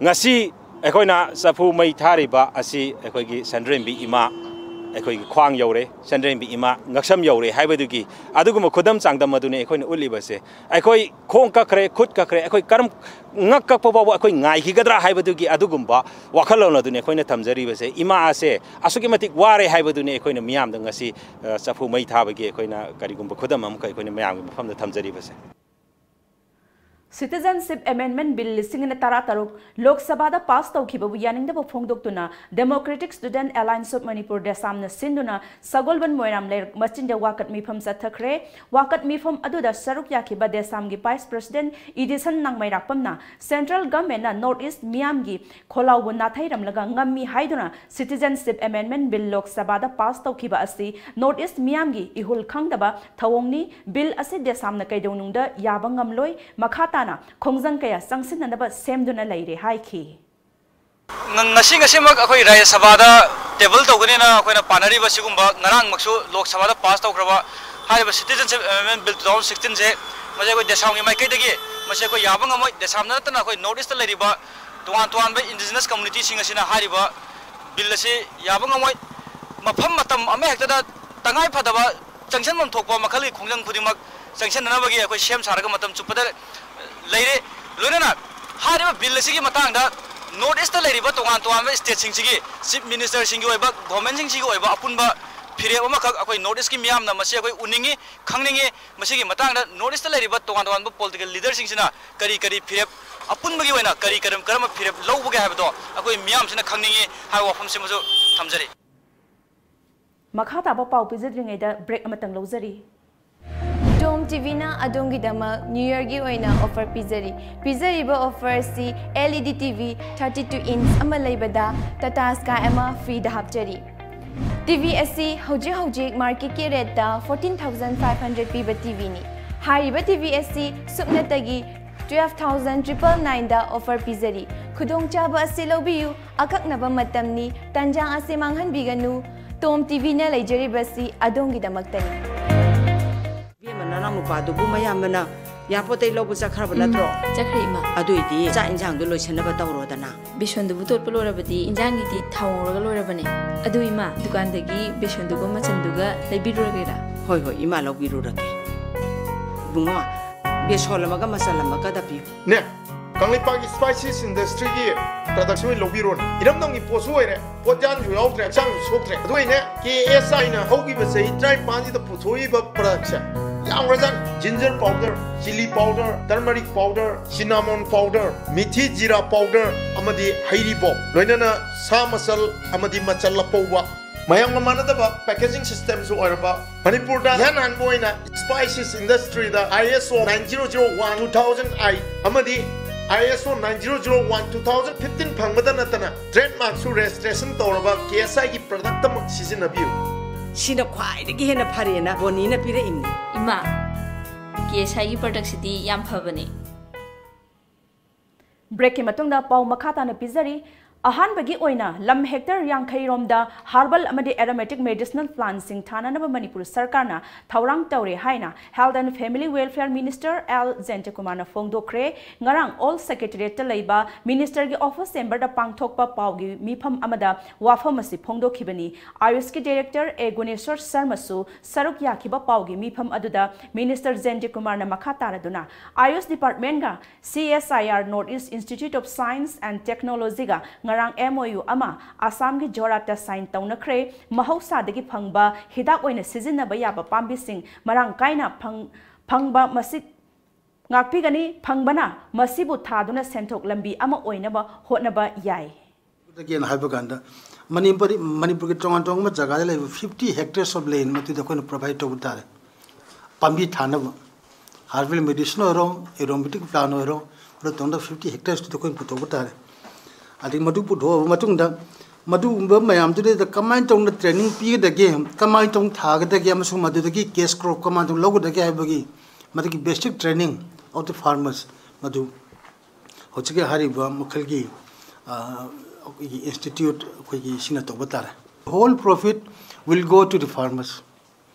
ꯉꯁꯤ ꯑꯩꯈꯣꯏꯅ ꯆꯐꯨ ꯃꯩ ꯊꯥꯔꯤꯕ ꯑꯁꯤ ꯑꯩꯈꯣꯏꯒꯤ ꯁꯟꯗ꯭ꯔꯦꯝꯕꯤ ꯏꯃꯥ, ꯑꯩꯈꯣꯏꯒꯤ ꯈ꯭ꯋꯥꯡ ꯌꯧꯔꯦ, ꯁꯟꯗ꯭ꯔꯦꯝꯕꯤ ꯏꯃꯥ ꯉꯛꯁꯝ ꯌꯧꯔꯦ ꯍꯥꯏꯕꯗꯨꯒꯤ ꯑꯗꯨꯒꯨꯝꯕ ꯈꯨꯗꯝ ꯆꯥꯡꯗꯝ ꯑꯗꯨꯅꯤ ꯑꯩꯈꯣꯏꯅ ꯎꯠꯂꯤꯕꯁꯦ꯫ ꯑꯩꯈꯣꯏ ꯈꯣꯡ ꯀꯛꯈ꯭ꯔꯦ, ꯈꯨꯠ ꯀꯛꯈ꯭ꯔꯦ, ꯑꯩꯈꯣꯏ ꯀꯔꯝ, ꯉꯛ ꯀꯛꯄ ꯐꯥꯎꯕ ꯑꯩꯈꯣꯏ ꯉꯥꯏꯈꯤꯒꯗ꯭ꯔꯥ ꯍꯥꯏꯕꯗꯨꯒꯤ ꯑꯗꯨꯒꯨꯝꯕ ꯋꯥꯈꯜꯂꯣꯟ ꯑꯗꯨꯅꯤ ꯑꯩꯈꯣꯏꯅ ꯊꯝꯖꯔꯤꯕꯁꯦ꯫ ꯏꯃꯥ ꯑꯁꯦ ꯑꯁꯨꯛꯀꯤ ꯃꯇꯤꯛ ꯋꯥꯔꯦ ꯍꯥꯏꯕꯗꯨꯅꯤ ꯑꯩꯈꯣꯏꯅ ꯃꯤꯌꯥꯝꯗ ꯉꯁꯤ, ꯑ, ꯆꯐꯨ ꯃꯩ ꯊꯥꯕꯒꯤ ꯑꯩꯈꯣꯏꯅ ꯀꯔꯤꯒꯨꯝꯕ ꯈꯨꯗꯝ ꯑꯃꯈꯛ ꯑꯩꯈꯣꯏꯅ ꯃꯌꯥꯝꯒꯤ ꯃꯐꯝꯗ ꯊꯝꯖꯔꯤꯕꯁꯦ꯫ Citizenship Amendment Bill ꯂꯤꯁꯤꯡ ꯑꯅꯤ ꯇꯔꯥ ꯇꯔꯨꯛ ꯂꯣꯛ ꯁꯚꯥꯗ ꯄꯥꯁ ꯇꯧꯈꯤꯕꯕꯨ ꯌꯥꯅꯤꯡꯗꯕ ꯐꯣꯡꯗꯣꯛꯇꯨꯅ Democratic Student Alliance of Manipur, ꯗꯦꯁꯥꯝꯅ ꯁꯤꯟꯗꯨꯅ ꯁꯒꯣꯜꯕꯟ ꯃꯣꯏꯔꯥꯡ ꯂꯩꯔꯛ ꯃꯆꯤꯟꯗ ꯋꯥꯀꯠ ꯃꯤꯐꯝ ꯆꯠꯊꯈ꯭ꯔꯦ꯫ ꯋꯥꯀꯠ ꯃꯤꯐꯝ ꯑꯗꯨꯗ ꯁꯔꯨꯛ ꯌꯥꯈꯤꯕ ꯗꯦꯁꯥꯝꯒꯤ Vice President ꯏꯗꯤꯁꯟ ꯅꯥꯡꯃꯩꯔꯥꯛꯄꯝꯅ Central Governmentꯅ North East ꯃꯤꯌꯥꯝꯒꯤ ꯈꯣꯜꯂꯥꯎꯕꯨ ꯅꯥꯊꯩꯔꯝꯂꯒ ꯉꯝꯃꯤ ꯍꯥꯏꯗꯨꯅ Citizenship Amendment Bill ꯂꯣꯛ ꯁꯚꯥꯗ ꯄꯥꯁ ꯇꯧꯈꯤꯕ ꯑꯁꯤ North East ꯃꯤꯌꯥꯝꯒꯤ ꯏꯍꯨꯜ ꯈꯪꯗꯕ ꯊꯧꯑꯣꯡꯅꯤ꯫ ꯕꯤꯜ ꯑꯁꯤ ꯗꯦꯁꯥꯝꯅ ꯀꯩꯗꯧꯅꯨꯡꯗ ꯌꯥꯕ ꯉꯝꯂꯣꯏ꯫ ꯃꯈꯥ ꯇꯥꯅ ꯈꯣꯡꯖꯪ ꯀꯌꯥ ꯆꯪꯁꯤꯟꯅꯅꯕ ꯁꯦꯝꯗꯨꯅ ꯂꯩꯔꯦ ꯍꯥꯏꯈꯤ꯫ ꯉ-, ꯉꯁꯤ, ꯉꯁꯤꯃꯛ ꯑꯩꯈꯣꯏ ꯔꯥꯖ꯭ꯌ ꯁꯚꯥꯗ ꯇꯦꯕꯜ ꯇꯧꯒꯅꯤꯅ ꯑꯩꯈꯣꯏꯅ ꯄꯥꯅꯔꯤꯕ ꯁꯤꯒꯨꯝꯕ, ꯉꯔꯥꯡꯃꯛꯁꯨ ꯂꯣꯛ ꯁꯚꯥꯗ ꯄꯥꯁ ꯇꯧꯈ꯭ꯔꯕ ꯍꯥꯏꯔꯤꯕ Citizenship Amendment Bill two thousand sixteen ꯁꯦ, ꯃꯁꯤ ꯑꯩꯈꯣꯏ ꯗꯦꯁꯥꯝꯒꯤ ꯃꯥꯏꯀꯩꯗꯒꯤ ꯃꯁꯤ ꯑꯩꯈꯣꯏ ꯌꯥꯕ ꯉꯝꯃꯣꯏ꯫ ꯗꯦꯁꯥꯝꯗ ꯅꯠꯇꯅ ꯑꯩꯈꯣꯏ North Eastꯇ ꯂꯩꯔꯤꯕ ꯇꯣꯉꯥꯟ ꯇꯣꯉꯥꯟꯕ indigenous communityꯁꯤꯡ ꯑꯁꯤꯅ ꯍꯥꯏꯔꯤꯕ ꯕꯤꯜ ꯑꯁꯤ ꯌꯥꯕ ꯉꯝꯃꯣꯏ꯫ ꯃꯐꯝ ꯃꯇꯝ ꯑꯃꯍꯦꯛꯇꯗ ꯇꯉꯥꯏ ꯐꯗꯕ ꯆꯪꯁꯤꯟꯐꯝ ꯊꯣꯛꯄ ꯃꯈꯜꯒꯤ ꯈꯣꯡꯖꯪ ꯈꯨꯗꯤꯡꯃꯛ ꯆꯪꯁꯤꯟꯅꯅꯕꯒꯤ ꯑꯩꯈꯣꯏ ꯁꯦꯝ ꯁꯥꯔꯒ ꯃꯇꯝ ꯆꯨꯞꯄꯗ ꯂꯩꯔꯦ꯫ ꯂꯣꯏꯅꯅ ꯍꯥꯏꯔꯤꯕ ꯕꯤꯜ ꯑꯁꯤꯒꯤ ꯃꯇꯥꯡꯗ ꯅꯣꯔꯠ ꯏꯁꯇ ꯂꯩꯔꯤꯕ ꯇꯣꯉꯥꯟ ꯇꯣꯉꯥꯟꯕ ꯁ꯭ꯇꯦꯠꯁꯤꯡꯁꯤꯒꯤ ꯆꯤꯐ ꯃꯤꯅꯤꯁꯇꯔꯁꯤꯡꯒꯤ ꯑꯣꯏꯕ, ꯒꯣꯔꯃꯦꯟꯁꯤꯡꯁꯤꯒꯤ ꯑꯣꯏꯕ ꯑꯄꯨꯟꯕ ꯐꯤꯔꯦꯞ ꯑꯃꯈꯛ ꯑꯩꯈꯣꯏ ꯅꯣꯔꯠ ꯏꯁꯀꯤ ꯃꯤꯌꯥꯝꯅ ꯃꯁꯤ ꯑꯩꯈꯣꯏ ꯎꯅꯤꯡꯉꯤ, ꯈꯪꯅꯤꯡꯉꯤ꯫ ꯃꯁꯤꯒꯤ ꯃꯇꯥꯡꯗ ꯅꯣꯔꯠ ꯏꯁꯇ ꯂꯩꯔꯤꯕ ꯇꯣꯉꯥꯟ ꯇꯣꯉꯥꯟꯕ ꯄꯣꯂꯤꯇꯤꯀꯦꯜ ꯂꯤꯗꯔꯁꯤꯡꯁꯤꯅ ꯀꯔꯤ ꯀꯔꯤ ꯐꯤꯔꯦꯞ, ꯑꯄꯨꯟꯕꯒꯤ ꯑꯣꯏꯅ ꯀꯔꯤ ꯀꯔꯝ-, ꯀꯔꯝꯕ ꯐꯤꯔꯦꯞ ꯂꯧꯕꯒꯦ ꯍꯥꯏꯕꯗꯣ ꯑꯩꯈꯣꯏ ꯃꯤꯌꯥꯝꯁꯤꯅ ꯈꯪꯅꯤꯡꯉꯤ ꯍꯥꯏꯕ ꯋꯥꯐꯝꯁꯤꯃꯁꯨ ꯊꯝꯖꯔꯤ꯫ ꯃꯈꯥ ꯇꯥꯕ ꯄꯥꯎ ꯄꯤꯖꯗ꯭ꯔꯤꯉꯩꯗ ꯕ꯭ꯔꯦꯛ ꯑꯃꯇꯪ ꯂꯧꯖꯔꯤ꯫ ꯇꯣꯝ ꯇꯤꯚꯤꯅ ꯑꯗꯣꯝꯒꯤꯗꯃꯛ ꯅ꯭ꯌꯨ ꯌꯔꯒꯤ ꯑꯣꯏꯅ ꯑꯣꯐꯔ ꯄꯤꯖꯔꯤ꯫ ꯄꯤꯖꯔꯤꯕ ꯑꯣꯐꯔ ꯑꯁꯤ L E D T V thirty two inch ꯑꯃ ꯂꯩꯕꯗ ꯇꯥꯇꯥ ꯁ꯭ꯀꯥꯏ ꯑꯃ ꯐ꯭ꯔꯤꯗ ꯍꯥꯞꯆꯔꯤ꯫ ꯇꯤꯚꯤ ꯑꯁꯤ ꯍꯧꯖꯤꯛ ꯍꯧꯖꯤꯛ ꯃꯥꯔꯀꯦꯠꯀꯤ ꯔꯦꯠꯇ fourteen thousand five hundred ꯄꯤꯕ ꯇꯤꯚꯤꯅꯤ꯫ ꯍꯥꯏꯔꯤꯕ ꯇꯤꯚꯤ ꯑꯁꯤ ꯁꯨꯞꯅꯇꯒꯤ twelve thousand triple nineꯗ ꯑꯣꯐꯔ ꯄꯤꯖꯔꯤ꯫ ꯈꯨꯗꯣꯡꯆꯥꯕ ꯑꯁꯤ ꯂꯧꯕꯤꯌꯨ, ꯑꯀꯛꯅꯕ ꯃꯇꯝꯅꯤ, ꯇꯥꯟꯖꯥ ꯑꯁꯤ ꯃꯥꯡꯍꯟꯕꯤꯒꯅꯨ꯫ ꯇꯣꯝ ꯇꯤꯚꯤꯅ ꯂꯩꯖꯔꯤꯕꯁꯤ ꯑꯗꯣꯝꯒꯤꯗꯃꯛꯇꯅꯤ꯫ ꯏꯕꯦꯝꯃ, ꯅꯅꯥꯎ ꯅꯨꯄꯥꯗꯨꯕꯨ ꯃꯌꯥꯝꯕꯅ ꯏꯌꯥꯔꯄꯣꯔꯠꯇꯩ ꯂꯧꯕ ꯆꯠꯈ꯭ꯔꯕ ꯅꯠꯇ꯭ꯔꯣ? ꯆꯠꯈ꯭ꯔꯦ, ꯏꯃꯥ꯫ ꯑꯗꯨꯏꯗꯤ ꯆꯥꯛ ꯏꯟꯖꯥꯡꯗꯣ ꯂꯣꯏꯁꯟꯅꯕ ꯇꯧꯔꯣꯗꯅ꯫ ꯕꯦꯁꯣꯟꯗꯨꯕꯨ ꯇꯣꯠꯄ ꯂꯣꯏꯔꯕꯗꯤ ꯏꯟꯖꯥꯡꯒꯤꯗꯤ ꯊꯥꯎ ꯉꯧꯔꯒ ꯂꯣꯏꯔꯕꯅꯦ꯫ ꯑꯗꯨ ꯏꯃꯥ, ꯗꯨꯀꯥꯟꯗꯒꯤ ꯕꯦꯁꯣꯟꯗꯨꯒ ꯃꯆꯟꯗꯨꯒ ꯂꯩꯕꯤꯔꯨꯔꯒꯦꯔꯥ? ꯍꯣꯏ, ꯍꯣꯏ, ꯏꯃꯥ ꯂꯧꯕꯤꯔꯨꯔꯒꯦ꯫ ꯏꯕꯨꯡꯉꯣ, ꯕꯦꯁꯣꯟ ꯑꯃꯒ ꯃꯆꯜ ꯑꯃꯒꯗ ꯄꯤꯌꯨ꯫ ꯅꯦ, ꯀꯪꯂꯩꯄꯥꯛꯀꯤ Spices Industryꯒꯤ productꯁꯤ ꯑꯣꯏꯅ ꯂꯧꯕꯤꯔꯣꯅꯦ꯫ ꯏꯔꯝꯗꯝꯒꯤ ꯄꯣꯠꯁꯨ ꯑꯣꯏꯔꯦ, ꯄꯣꯠꯌꯥꯟꯁꯨ ꯌꯥꯎꯗ꯭ꯔꯦ, ꯍꯛꯆꯥꯡꯁꯨ ꯁꯣꯛꯇ꯭ꯔꯦ꯫ ꯑꯗꯨ ꯑꯣꯏꯅꯦ, K S Iꯅ ꯍꯧꯈꯤꯕ ꯆꯍꯤ ꯇꯔꯥꯅꯤꯄꯥꯟꯁꯤꯗ ꯄꯨꯊꯣꯛꯏꯕ productꯁꯦ ꯌꯥꯝꯈ꯭ꯔꯖꯥꯠꯅꯤ꯫ Ginger powder, chilli powder, turmeric powder, cinnamon powder, ꯃꯤꯊꯤ ꯖꯤꯔꯥ powder ꯑꯃꯗꯤ ꯍꯩꯔꯤꯕꯣꯞ, ꯂꯣꯏꯅꯅ ꯁꯥ ꯃꯆꯜ ꯑꯃꯗꯤ ꯃꯆꯜ ꯑꯄꯧꯕ, ꯃꯌꯥꯝꯒ ꯃꯥꯟꯅꯗꯕ packaging systemꯁꯨ ꯑꯣꯏꯔꯕ, ꯃꯅꯤꯄꯨꯔꯗ ꯏꯍꯥꯟ ꯍꯥꯟꯕ ꯑꯣꯏꯅ Spices Industryꯗ ISO nine zero zero one two thousand eight ꯑꯃꯗꯤ ISO nine zero zero one two thousand fifteen ꯐꯪꯕꯗ ꯅꯠꯇꯅ trademarkꯁꯨ registration ꯇꯧꯔꯕ K S Iꯒꯤ product ꯑꯃ ꯁꯤꯖꯤꯟꯅꯕꯤꯌꯨ꯫ ꯁꯤꯅ ꯈ꯭ꯋꯥꯏꯗꯒꯤ ꯍꯦꯟꯅ ꯐꯔꯦꯅ ꯕꯣꯅꯤꯅ ꯄꯤꯔꯛꯏꯅꯤ꯫ ꯏꯃꯥ, K S Iꯒꯤ productꯁꯤꯗꯤ ꯌꯥꯝ ꯐꯕꯅꯦ꯫ ꯕ꯭ꯔꯦꯛꯀꯤ ꯃꯇꯨꯡꯗ ꯄꯥꯎ ꯃꯈꯥ ꯇꯥꯅ ꯄꯤꯖꯔꯤ꯫ ꯑꯍꯥꯟꯕꯒꯤ ꯑꯣꯏꯅ ꯂꯝ ꯍꯦꯛꯇꯔ ꯌꯥꯡꯈꯩ ꯔꯣꯝꯗ herbal ꯑꯃꯗꯤ aromatic medicinal plantꯁꯤꯡ ꯊꯥꯅꯅꯕ ꯃꯅꯤꯄꯨꯔ ꯁꯔꯀꯥꯔꯅ ꯊꯧꯔꯥꯡ ꯇꯧꯔꯦ ꯍꯥꯏꯅ Health and Family Welfare Minister L ꯖꯌꯟꯇꯀꯨꯃꯥꯔꯅ ꯐꯣꯡꯗꯣꯛꯈ꯭ꯔꯦ꯫ ꯉꯔꯥꯡ Old Secretariatꯇ ꯂꯩꯕ ministerꯒꯤ office chamberꯗ ꯄꯥꯡꯊꯣꯛꯄ ꯄꯥꯎꯒꯤ ꯃꯤꯐꯝ ꯑꯃꯗ ꯋꯥꯐꯝ ꯑꯁꯤ ꯐꯣꯡꯗꯣꯛꯈꯤꯕꯅꯤ꯫ AYUSꯀꯤ director ꯑꯦ ꯒꯨꯅꯦꯁꯣꯔ ꯁꯔꯃꯁꯨ ꯁꯔꯨꯛ ꯌꯥꯈꯤꯕ ꯄꯥꯎꯒꯤ ꯃꯤꯐꯝ ꯑꯗꯨꯗ minister ꯖꯌꯟꯇꯀꯨꯃꯥꯔꯅ ꯃꯈꯥ ꯇꯥꯔꯗꯨꯅ AYUSH departmentꯒ C S I R North East Institute of Science and Technologyꯒ ꯉꯔꯥꯡ M O U ꯑꯃ ꯑꯁꯥꯝꯒꯤ ꯖꯣꯔꯥꯠꯇ sign ꯇꯧꯅꯈ꯭ꯔꯦ꯫ ꯃꯍꯧꯁꯥꯗꯒꯤ ꯐꯪꯕ ꯍꯤꯗꯥꯛ ꯑꯣꯏꯅ ꯁꯤꯖꯤꯟꯅꯕ ꯌꯥꯕ ꯄꯥꯝꯕꯤꯁꯤꯡ ꯃꯔꯥꯡ ꯀꯥꯏꯅ ꯐꯪ-, ꯐꯪꯕ ꯃꯁꯤ ꯉꯥꯛꯄꯤꯒꯅꯤ꯫ ꯐꯪꯕꯅ ꯃꯁꯤꯕꯨ ꯊꯥꯗꯨꯅ ꯁꯦꯟꯊꯣꯛ ꯂꯝꯕꯤ ꯑꯃ ꯑꯣꯏꯅꯕ ꯍꯣꯠꯅꯕ ꯌꯥꯏ꯫ ꯗꯒꯤꯅ ꯍꯥꯏꯕ ꯀꯥꯟꯗ ꯃꯅꯤꯄꯨꯔꯤ, ꯃꯅꯤꯄꯨꯔꯒꯤ ꯇꯣꯉꯥꯟ ꯇꯣꯉꯥꯟꯕ ꯖꯒꯥꯗ ꯂꯩꯕ fifty hectares of land ꯃꯗꯨꯗ ꯑꯩꯈꯣꯏꯅ provide ꯇꯧꯕ ꯇꯥꯔꯦ꯫ ꯄꯥꯝꯕꯤ ꯊꯥꯅꯕ herbal medicine ꯑꯣꯏꯔꯣ, aromatic plant ꯑꯣꯏꯔꯣ, ꯑꯗꯨ ꯇꯧꯅꯕ fifty hectaresꯇꯨꯗ ꯑꯩꯈꯣꯏꯅ ꯄꯨꯊꯣꯛꯄ ꯇꯥꯔꯦ꯫ ꯑꯗꯒꯤ ꯃꯗꯨ ꯄꯨꯊꯣꯛꯑꯕ ꯃꯇꯨꯡꯗ ꯃꯗꯨꯒꯨꯝꯕ ꯃꯌꯥꯝꯗꯨꯗ ꯀꯃꯥꯏꯅ ꯇꯧꯅ training ꯄꯤꯒꯗꯒꯦ, ꯀꯃꯥꯏꯅ ꯇꯧꯅ ꯊꯥꯒꯗꯒꯦ ꯑꯃꯁꯨꯡ ꯃꯗꯨꯗꯒꯤ cash crop ꯀꯃꯥꯏꯅ ꯇꯧꯅ ꯂꯧꯒꯗꯒꯦ ꯍꯥꯏꯕꯒꯤ ꯃꯗꯨꯒꯤ basic training of the farmers ꯃꯗꯨ ꯍꯧꯖꯤꯛꯀꯤ ꯍꯥꯏꯔꯤꯕ ꯃꯈꯜꯒꯤ, ꯑ, ꯑꯩꯈꯣꯏꯒꯤ institute ꯑꯩꯈꯣꯏꯒꯤ ꯁꯤꯅ ꯇꯧꯕ ꯇꯥꯔꯦ꯫ Whole profit will go to the farmers꯫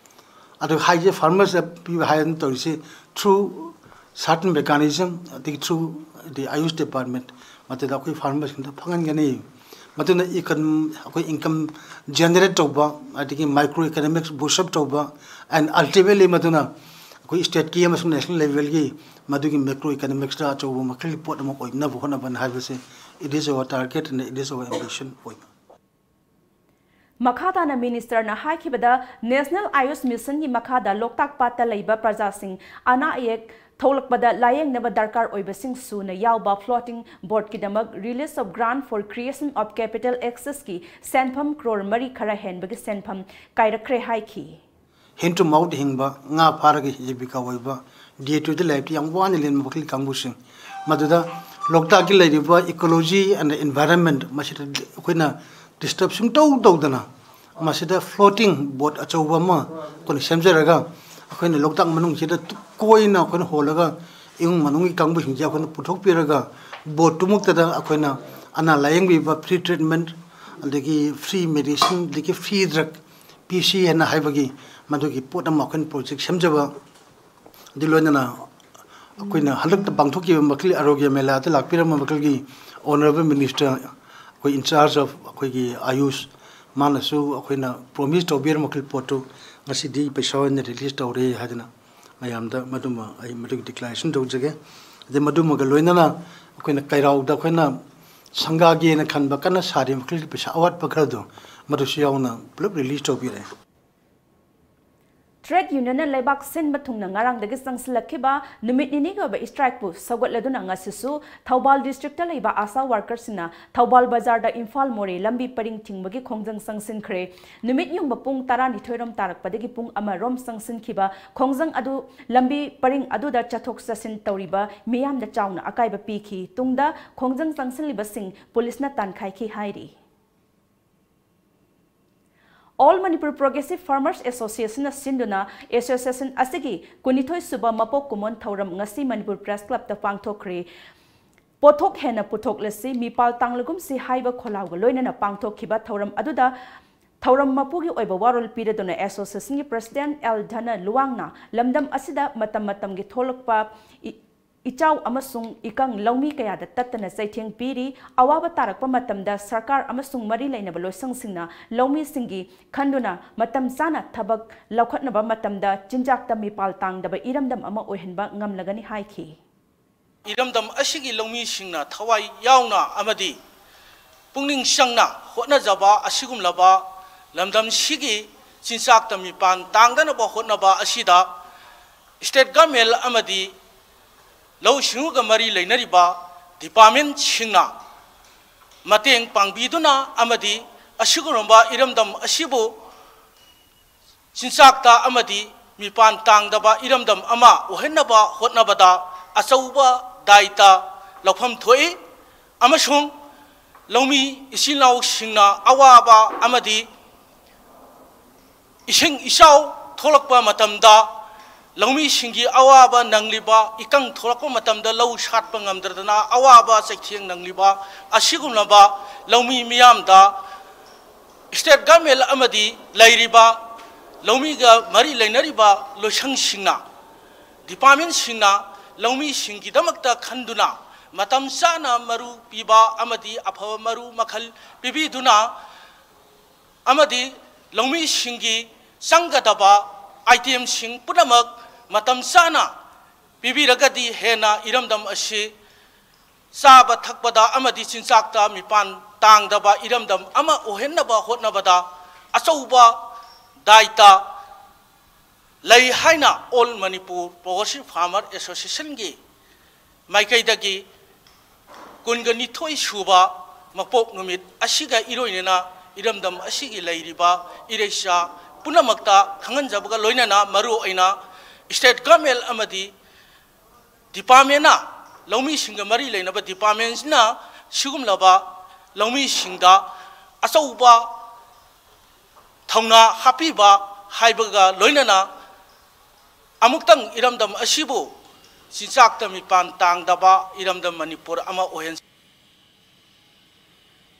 ꯑꯗꯨ ꯍꯥꯏꯁꯦ farmersꯇ ꯄꯤꯕ ꯍꯥꯏꯗꯅ ꯇꯧꯔꯤꯁꯦ through certain mechanism ꯑꯗꯒꯤ through the AYUSH department ꯃꯗꯨꯗ ꯑꯩꯈꯣꯏ farmersꯁꯤꯡꯗ ꯐꯪꯍꯟꯒꯅꯤ꯫ ꯃꯗꯨꯅ ꯏꯀꯟ-, ꯑꯩꯈꯣꯏ income generate ꯇꯧꯕ, ꯑꯗꯒꯤ micro economics boost up ꯇꯧꯕ, and ultimately ꯃꯗꯨꯅ ꯑꯩꯈꯣꯏ stateꯀꯤ ꯑꯃꯁꯨꯡ national levelꯒꯤ ꯃꯗꯨꯒꯤ macro economicsꯇ ꯑꯆꯧꯕ ꯃꯈꯜꯒꯤ ꯄꯣꯠ ꯑꯃ ꯑꯣꯏꯅꯕ ꯍꯣꯠꯅꯕꯅ ꯍꯥꯏꯕꯁꯦ it is our target and it is our ambition ꯑꯣꯏ꯫ ꯃꯈꯥ ꯇꯥꯅ ministerꯅ ꯍꯥꯏꯈꯤꯕꯗ, National AYUSH Missionꯒꯤ ꯃꯈꯥꯗ ꯂꯣꯛꯇꯥꯛ ꯄꯥꯠꯇ ꯂꯩꯕ ꯄ꯭ꯔꯖꯥꯁꯤꯡ ꯑꯅꯥ ꯑꯌꯦꯛ ꯊꯣꯛꯂꯛꯄꯗ ꯂꯥꯌꯦꯡꯅꯕ ꯗꯔꯀꯥꯔ ꯑꯣꯏꯕꯁꯤꯡ ꯁꯨꯅ ꯌꯥꯎꯕ floating boatꯀꯤꯗꯃꯛ release of grant for creation of capital accessꯀꯤ ꯁꯦꯟꯐꯝ ꯀ꯭ꯔꯣꯔ ꯃꯔꯤ ꯈꯔ ꯍꯦꯟꯕꯒꯤ ꯁꯦꯟꯐꯝ ꯀꯥꯏꯔꯛꯈ꯭ꯔꯦ ꯍꯥꯏꯈꯤ꯫ Hand to mouth ꯍꯤꯡꯕ, ꯉꯥ ꯐꯥꯔꯒ ꯖꯤꯕꯤꯀꯥ ꯑꯣꯏꯕ, day to day lifeꯇ ꯌꯥꯝ ꯋꯥꯅ ꯂꯦꯟꯕ ꯃꯈꯜꯒꯤ ꯀꯥꯡꯕꯨꯁꯤꯡ, ꯃꯗꯨꯗ ꯂꯣꯛꯇꯥꯛꯀꯤ ꯂꯩꯔꯤꯕ ecology and environment ꯃꯁꯤꯗ ꯑꯩꯈꯣꯏꯅ disturb ꯁꯨꯡꯇꯧ ꯇꯧꯗꯅ ꯃꯁꯤꯗ floating boat ꯑꯆꯧꯕ ꯑꯃ ꯑꯩꯈꯣꯏꯅ ꯁꯦꯝꯖꯔꯒ ꯑꯩꯈꯣꯏꯅ ꯂꯣꯛꯇꯥꯛ ꯃꯅꯨꯡꯁꯤꯗ ꯀꯣꯏꯅ ꯑꯩꯈꯣꯏꯅ ꯍꯣꯜꯂꯒ ꯏꯃꯨꯡ ꯃꯅꯨꯡꯒꯤ ꯀꯥꯡꯕꯨꯁꯤꯡꯁꯦ ꯑꯩꯈꯣꯏꯅ ꯄꯨꯊꯣꯛꯄꯤꯔꯒ boatꯇꯨꯃꯛꯇꯗ ꯑꯩꯈꯣꯏꯅ ꯑꯅꯥ ꯂꯥꯌꯦꯡꯕꯤꯕ free treatment, ꯑꯗꯒꯤ free medicine, ꯑꯗꯒꯤ free drug ꯄꯤꯁꯤ ꯍꯥꯏꯅ ꯍꯥꯏꯕꯒꯤ ꯃꯗꯨꯒꯤ ꯄꯣꯠ ꯑꯃ ꯑꯩꯈꯣꯏꯅ project ꯁꯦꯝꯖꯕ꯫ ꯑꯗꯨ ꯂꯣꯏꯅꯅ ꯑꯩꯈꯣꯏꯅ ꯍꯟꯗꯛꯇ ꯄꯥꯡꯊꯣꯛꯈꯤꯕ ꯃꯈꯜꯒꯤ ꯑꯥꯔꯣꯒ꯭ꯌ ꯃꯦꯂꯥꯗ ꯂꯥꯛꯄꯤꯔꯝꯕ ꯃꯈꯜꯒꯤ honourable minister, ꯑꯩꯈꯣꯏ in charge of ꯑꯩꯈꯣꯏꯒꯤ ꯑꯥꯌꯨꯁ, ꯃꯥꯅꯁꯨ ꯑꯩꯈꯣꯏꯅ promise ꯇꯧꯕꯤꯔꯝꯕ ꯃꯈꯜ ꯄꯣꯠꯇꯨ ꯉꯁꯤꯗꯤ ꯄꯩꯁꯥ ꯑꯣꯏꯅ release ꯇꯧꯔꯦ ꯍꯥꯏꯗꯅ ꯃꯌꯥꯝꯗ ꯃꯗꯨꯃ ꯑꯩ ꯃꯗꯨꯒꯤ declaration ꯇꯧꯖꯒꯦ꯫ ꯑꯗꯩ ꯃꯗꯨꯃꯒ ꯂꯣꯏꯅꯅ ꯑꯩꯈꯣꯏꯅ ꯀꯩꯔꯥꯎꯗ ꯑꯩꯈꯣꯏꯅ ꯁꯪꯒꯥꯒꯦꯅ ꯈꯟꯕ ꯀꯟꯅ ꯁꯥꯔꯤꯕ ꯃꯈꯜꯒꯤ ꯄꯩꯁꯥ ꯑꯋꯥꯠꯄ ꯈꯔꯗꯣ ꯃꯗꯨꯁꯨ ꯌꯥꯎꯅ ꯄꯨꯂꯞ release ꯇꯧꯕꯤꯔꯦ꯫ Trade unionꯅ ꯂꯩꯕꯥꯛ ꯁꯤꯟꯕ ꯊꯨꯡꯅ ꯉꯔꯥꯡꯗꯒꯤ ꯆꯪꯁꯤꯜꯂꯛꯈꯤꯕ ꯅꯨꯃꯤꯠ ꯅꯤꯅꯤꯒꯤ ꯑꯣꯏꯕ strikeꯄꯨ ꯁꯧꯒꯠꯂꯗꯨꯅ ꯉꯁꯤꯁꯨ ꯊꯧꯕꯥꯜ districtꯇ ꯂꯩꯕ ASHA workerꯁꯤꯡꯅ ꯊꯧꯕꯥꯜ ꯕꯖꯥꯔꯗ ꯏꯝꯐꯥꯜ ꯃꯣꯔꯦ ꯂꯝꯕꯤ ꯄꯔꯤꯡ ꯊꯤꯡꯕꯒꯤ ꯈꯣꯡꯖꯪ ꯆꯪꯁꯤꯟꯈ꯭ꯔꯦ꯫ ꯅꯨꯃꯤꯠ ꯌꯨꯡꯕ ꯄꯨꯡ ꯇꯔꯥꯅꯤꯊꯣꯏ ꯔꯣꯝ ꯇꯥꯔꯛꯄꯗꯒꯤ ꯄꯨꯡ ꯑꯃ ꯔꯣꯝ ꯆꯪꯁꯤꯟꯈꯤꯕ ꯈꯣꯡꯖꯪ ꯑꯗꯨ ꯂꯝꯕꯤ ꯄꯔꯤꯡ ꯑꯗꯨꯗ ꯆꯠꯊꯣꯛ ꯆꯠꯁꯤꯟ ꯇꯧꯔꯤꯕ ꯃꯤꯌꯥꯝꯗ ꯆꯥꯎꯅ ꯑꯀꯥꯏꯕ ꯄꯤꯈꯤ꯫ ꯇꯨꯡꯗ ꯈꯣꯡꯖꯪ ꯆꯪꯁꯤꯜꯂꯤꯕꯁꯤꯡ ꯄꯨꯂꯤꯁꯅ ꯇꯥꯟꯈꯥꯏꯈꯤ ꯍꯥꯏꯔꯤ꯫ All Manipur Progressive Farmers Associationꯅ ꯁꯤꯟꯗꯨꯅ association ꯑꯁꯤꯒꯤ ꯀꯨꯟꯅꯤꯊꯣꯏ ꯁꯨꯕ ꯃꯄꯣꯛ ꯀꯨꯝꯑꯣꯟ ꯊꯧꯔꯝ ꯉꯁꯤ ꯃꯅꯤꯄꯨꯔ Press Clubꯇ ꯄꯥꯡꯊꯣꯛꯈ꯭ꯔꯦ꯫ ꯄꯣꯠꯊꯣꯛ ꯍꯦꯟꯅ ꯄꯨꯊꯣꯛꯂꯁꯤ, ꯃꯤꯄꯥꯜ ꯇꯥꯡꯂꯒꯨꯝꯁꯤ ꯍꯥꯏꯕ ꯈꯣꯜꯂꯥꯎꯒ ꯂꯣꯏꯅꯅ ꯄꯥꯡꯊꯣꯛꯈꯤꯕ ꯊꯧꯔꯝ ꯑꯗꯨꯗ ꯊꯧꯔꯝ ꯃꯄꯨꯒꯤ ꯑꯣꯏꯕ ꯋꯥꯔꯣꯜ ꯄꯤꯔꯗꯨꯅ associationꯒꯤ president ꯑꯦꯜ ꯙꯅ ꯂꯨꯋꯥꯡꯅ ꯂꯝꯗꯝ ꯑꯁꯤꯗ ꯃꯇꯝ ꯃꯇꯝꯒꯤ ꯊꯣꯛꯂꯛꯄ ꯏ-, ꯏꯆꯥꯎ ꯑꯃꯁꯨꯡ ꯏꯀꯪ ꯂꯧꯃꯤ ꯀꯌꯥꯗ ꯇꯠꯇꯅ ꯆꯩꯊꯦꯡ ꯄꯤꯔꯤ꯫ ꯑꯋꯥꯕ ꯇꯥꯔꯛꯄ ꯃꯇꯝꯗ ꯁꯔꯀꯥꯔ ꯑꯃꯁꯨꯡ ꯃꯔꯤ ꯂꯩꯅꯕ ꯂꯣꯏꯁꯪꯁꯤꯡꯅ ꯂꯧꯃꯤꯁꯤꯡꯒꯤ ꯈꯟꯗꯨꯅ ꯃꯇꯝ ꯆꯥꯅ ꯊꯕꯛ ꯂꯧꯈꯠꯅꯕ ꯃꯇꯝꯗ ꯆꯤꯟꯖꯥꯛꯇ ꯃꯤꯄꯥꯜ ꯇꯥꯡꯗꯕ ꯏꯔꯝꯗꯝ ꯑꯃ ꯑꯣꯏꯍꯟꯕ ꯉꯝꯂꯒꯅꯤ ꯍꯥꯏꯈꯤ꯫ ꯏꯔꯝꯗꯝ ꯑꯁꯤꯒꯤ ꯂꯧꯃꯤꯁꯤꯡꯅ ꯊꯋꯥꯏ ꯌꯥꯎꯅ ꯑꯃꯗꯤ ꯄꯨꯛꯅꯤꯡ ꯆꯪꯅ ꯍꯣꯠꯅꯖꯕ ꯑꯁꯤꯒꯨꯝꯂꯕ ꯂꯝꯗꯝꯁꯤꯒꯤ ꯆꯤꯟꯖꯥꯛꯇ ꯃꯤꯄꯥꯟ ꯇꯥꯡꯗꯅꯕ ꯍꯣꯠꯅꯕ ꯑꯁꯤꯗ state government ꯑꯃꯗꯤ ꯂꯧꯎ ꯁꯤꯡꯎꯒ ꯃꯔꯤ ꯂꯩꯅꯔꯤꯕ departmentꯁꯤꯡꯅ ꯃꯇꯦꯡ ꯄꯥꯡꯕꯤꯗꯨꯅ ꯑꯃꯗꯤ ꯑꯁꯤꯒꯨꯝꯂꯕ ꯏꯔꯝꯗꯝ ꯑꯁꯤꯕꯨ ꯆꯤꯟꯖꯥꯛꯇ ꯑꯃꯗꯤ ꯃꯤꯄꯥꯟ ꯇꯥꯡꯗꯕ ꯏꯔꯝꯗꯝ ꯑꯃ ꯑꯣꯏꯍꯟꯅꯕ ꯍꯣꯠꯅꯕꯗ ꯑꯆꯧꯕ ꯗꯥꯏꯇ ꯂꯧꯐꯝ ꯊꯣꯛꯏ ꯑꯃꯁꯨꯡ ꯂꯧꯃꯤ ꯏꯆꯤꯜ ꯏꯅꯥꯎꯁꯤꯡꯅ ꯑꯋꯥꯕ ꯑꯃꯗꯤ ꯏꯁꯤꯡ ꯏꯆꯥꯎ ꯊꯣꯛꯂꯛꯄ ꯃꯇꯝꯗ ꯂꯧꯃꯤꯁꯤꯡꯒꯤ ꯑꯋꯥꯕ ꯅꯪꯂꯤꯕ, ꯏꯀꯪ ꯊꯣꯛꯂꯛꯄ ꯃꯇꯝꯗ ꯂꯧ ꯁꯥꯠꯄ ꯉꯝꯗꯗꯅ ꯑꯋꯥꯕ ꯆꯩꯊꯦꯡ ꯅꯪꯂꯤꯕ ꯑꯁꯤꯒꯨꯝꯂꯕ ꯂꯧꯃꯤ ꯃꯤꯌꯥꯝꯗ state government ꯑꯃꯗꯤ ꯂꯩꯔꯤꯕ ꯂꯧꯃꯤꯒ ꯃꯔꯤ ꯂꯩꯅꯔꯤꯕ ꯂꯣꯏꯁꯪꯁꯤꯡꯅ, departmentꯁꯤꯡꯅ ꯂꯧꯃꯤꯁꯤꯡꯒꯤꯗꯃꯛꯇ ꯈꯟꯗꯨꯅ ꯃꯇꯝ ꯆꯥꯅ ꯃꯔꯨ ꯄꯤꯕ ꯑꯃꯗꯤ ꯑꯐꯕ ꯃꯔꯨ ꯃꯈꯜ ꯄꯤꯕꯤꯗꯨꯅ ꯑꯃꯗꯤ ꯂꯧꯃꯤꯁꯤꯡꯒꯤ ꯆꯪꯒꯗꯕ itemꯁꯤꯡ ꯄꯨꯝꯅꯃꯛ ꯃꯇꯝ ꯆꯥꯅ ꯄꯤꯕꯤꯔꯒꯗꯤ ꯍꯦꯟꯅ ꯏꯔꯝꯗꯝ ꯑꯁꯤ ꯆꯥꯕ ꯊꯛꯄꯗ ꯑꯃꯗꯤ ꯆꯤꯟꯖꯥꯛꯇ ꯃꯤꯄꯥꯟ ꯇꯥꯡꯗꯕ ꯏꯔꯝꯗꯝ ꯑꯃ ꯑꯣꯏꯍꯟꯅꯕ ꯍꯣꯠꯅꯕꯗ ꯑꯆꯧꯕ ꯗꯥꯏꯇ ꯂꯩ ꯍꯥꯏꯅ All Manipur Progressive Farmer Associationꯒꯤ ꯃꯥꯏꯀꯩꯗꯒꯤ ꯀꯨꯟꯒ ꯅꯤꯊꯣꯏ ꯁꯨꯕ ꯃꯄꯣꯛ ꯅꯨꯃꯤꯠ ꯑꯁꯤꯒ ꯏꯔꯣꯏꯅꯅ ꯏꯔꯝꯗꯝ ꯑꯁꯤꯒꯤ ꯂꯩꯔꯤꯕ ꯏꯔꯩꯆꯥ ꯄꯨꯝꯅꯃꯛꯇ ꯈꯪꯍꯟꯖꯕꯒ ꯂꯣꯏꯅꯅ ꯃꯔꯨ ꯑꯣꯏꯅ state government ꯑꯃꯗꯤ departmentꯅ, ꯂꯧꯃꯤꯁꯤꯡꯒ ꯃꯔꯤ ꯂꯩꯅꯕ departmentꯅ ꯁꯤꯒꯨꯝꯂꯕ ꯂꯧꯃꯤꯁꯤꯡꯗ ꯑꯆꯧꯕ ꯊꯧꯅꯥ ꯍꯥꯞꯄꯤꯕ ꯍꯥꯏꯕꯒ ꯂꯣꯏꯅꯅ ꯑꯃꯨꯛꯇꯪ ꯏꯔꯝꯗꯝ ꯑꯁꯤꯕꯨ ꯆꯤꯟꯖꯥꯛꯇ ꯃꯤꯄꯥꯟ ꯇꯥꯡꯗꯕ ꯏꯔꯝꯗꯝ ꯃꯅꯤꯄꯨꯔ ꯑꯃ ꯑꯣꯏꯍꯟ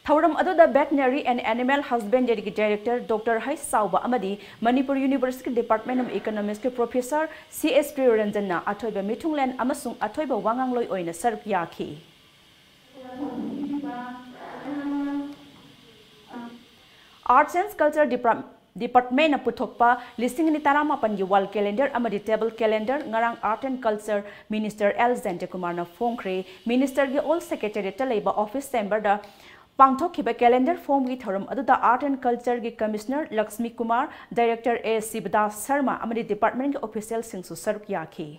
ꯊꯧꯔꯝ ꯑꯗꯨꯗ Veterinary and Animal Husbandryꯒꯤ Director Doctor ꯍꯩꯁ ꯆꯥꯎꯕ ꯑꯃꯗꯤ Manipur University Department of Economicsꯀꯤ Professor C S ꯄ꯭ꯔꯤꯌꯣꯔꯟꯖꯟꯅ ꯑꯊꯣꯏꯕ ꯃꯤꯊꯨꯡꯂꯦꯟ ꯑꯃꯁꯨꯡ ꯑꯊꯣꯏꯕ ꯋꯥꯉꯥꯡꯂꯣꯏ ꯑꯣꯏꯅ ꯁꯔꯨꯛ ꯌꯥꯈꯤ꯫ Arts and Culture Department ꯗꯤꯄꯥꯔꯠꯃꯦꯟꯅ ꯄꯨꯊꯣꯛꯄ ꯂꯤꯁꯤꯡ ꯑꯅꯤ ꯇꯔꯥꯃꯥꯄꯟꯒꯤ wall calendar ꯑꯃꯗꯤ table calendar ꯉꯔꯥꯡ Art and Culture Minister L ꯖꯌꯟꯇꯀꯨꯃꯥꯔꯅ ꯐꯣꯡꯈ꯭ꯔꯦ꯫ Ministerꯒꯤ Old Secretariatꯇ ꯂꯩꯕ office chamberꯗ ꯄꯥꯡꯊꯣꯛꯈꯤꯕ calendar ꯐꯣꯡꯕꯒꯤ ꯊꯧꯔꯝ ꯑꯗꯨꯗ Art and Cultureꯒꯤ Commissioner Lakshmi Kumar, Director ꯑꯦ ꯁꯤꯕꯗꯥꯁ ꯁꯔꯃ ꯑꯃꯗꯤ departmentꯀꯤ officialꯁꯤꯡꯁꯨ ꯁꯔꯨꯛ ꯌꯥꯈꯤ꯫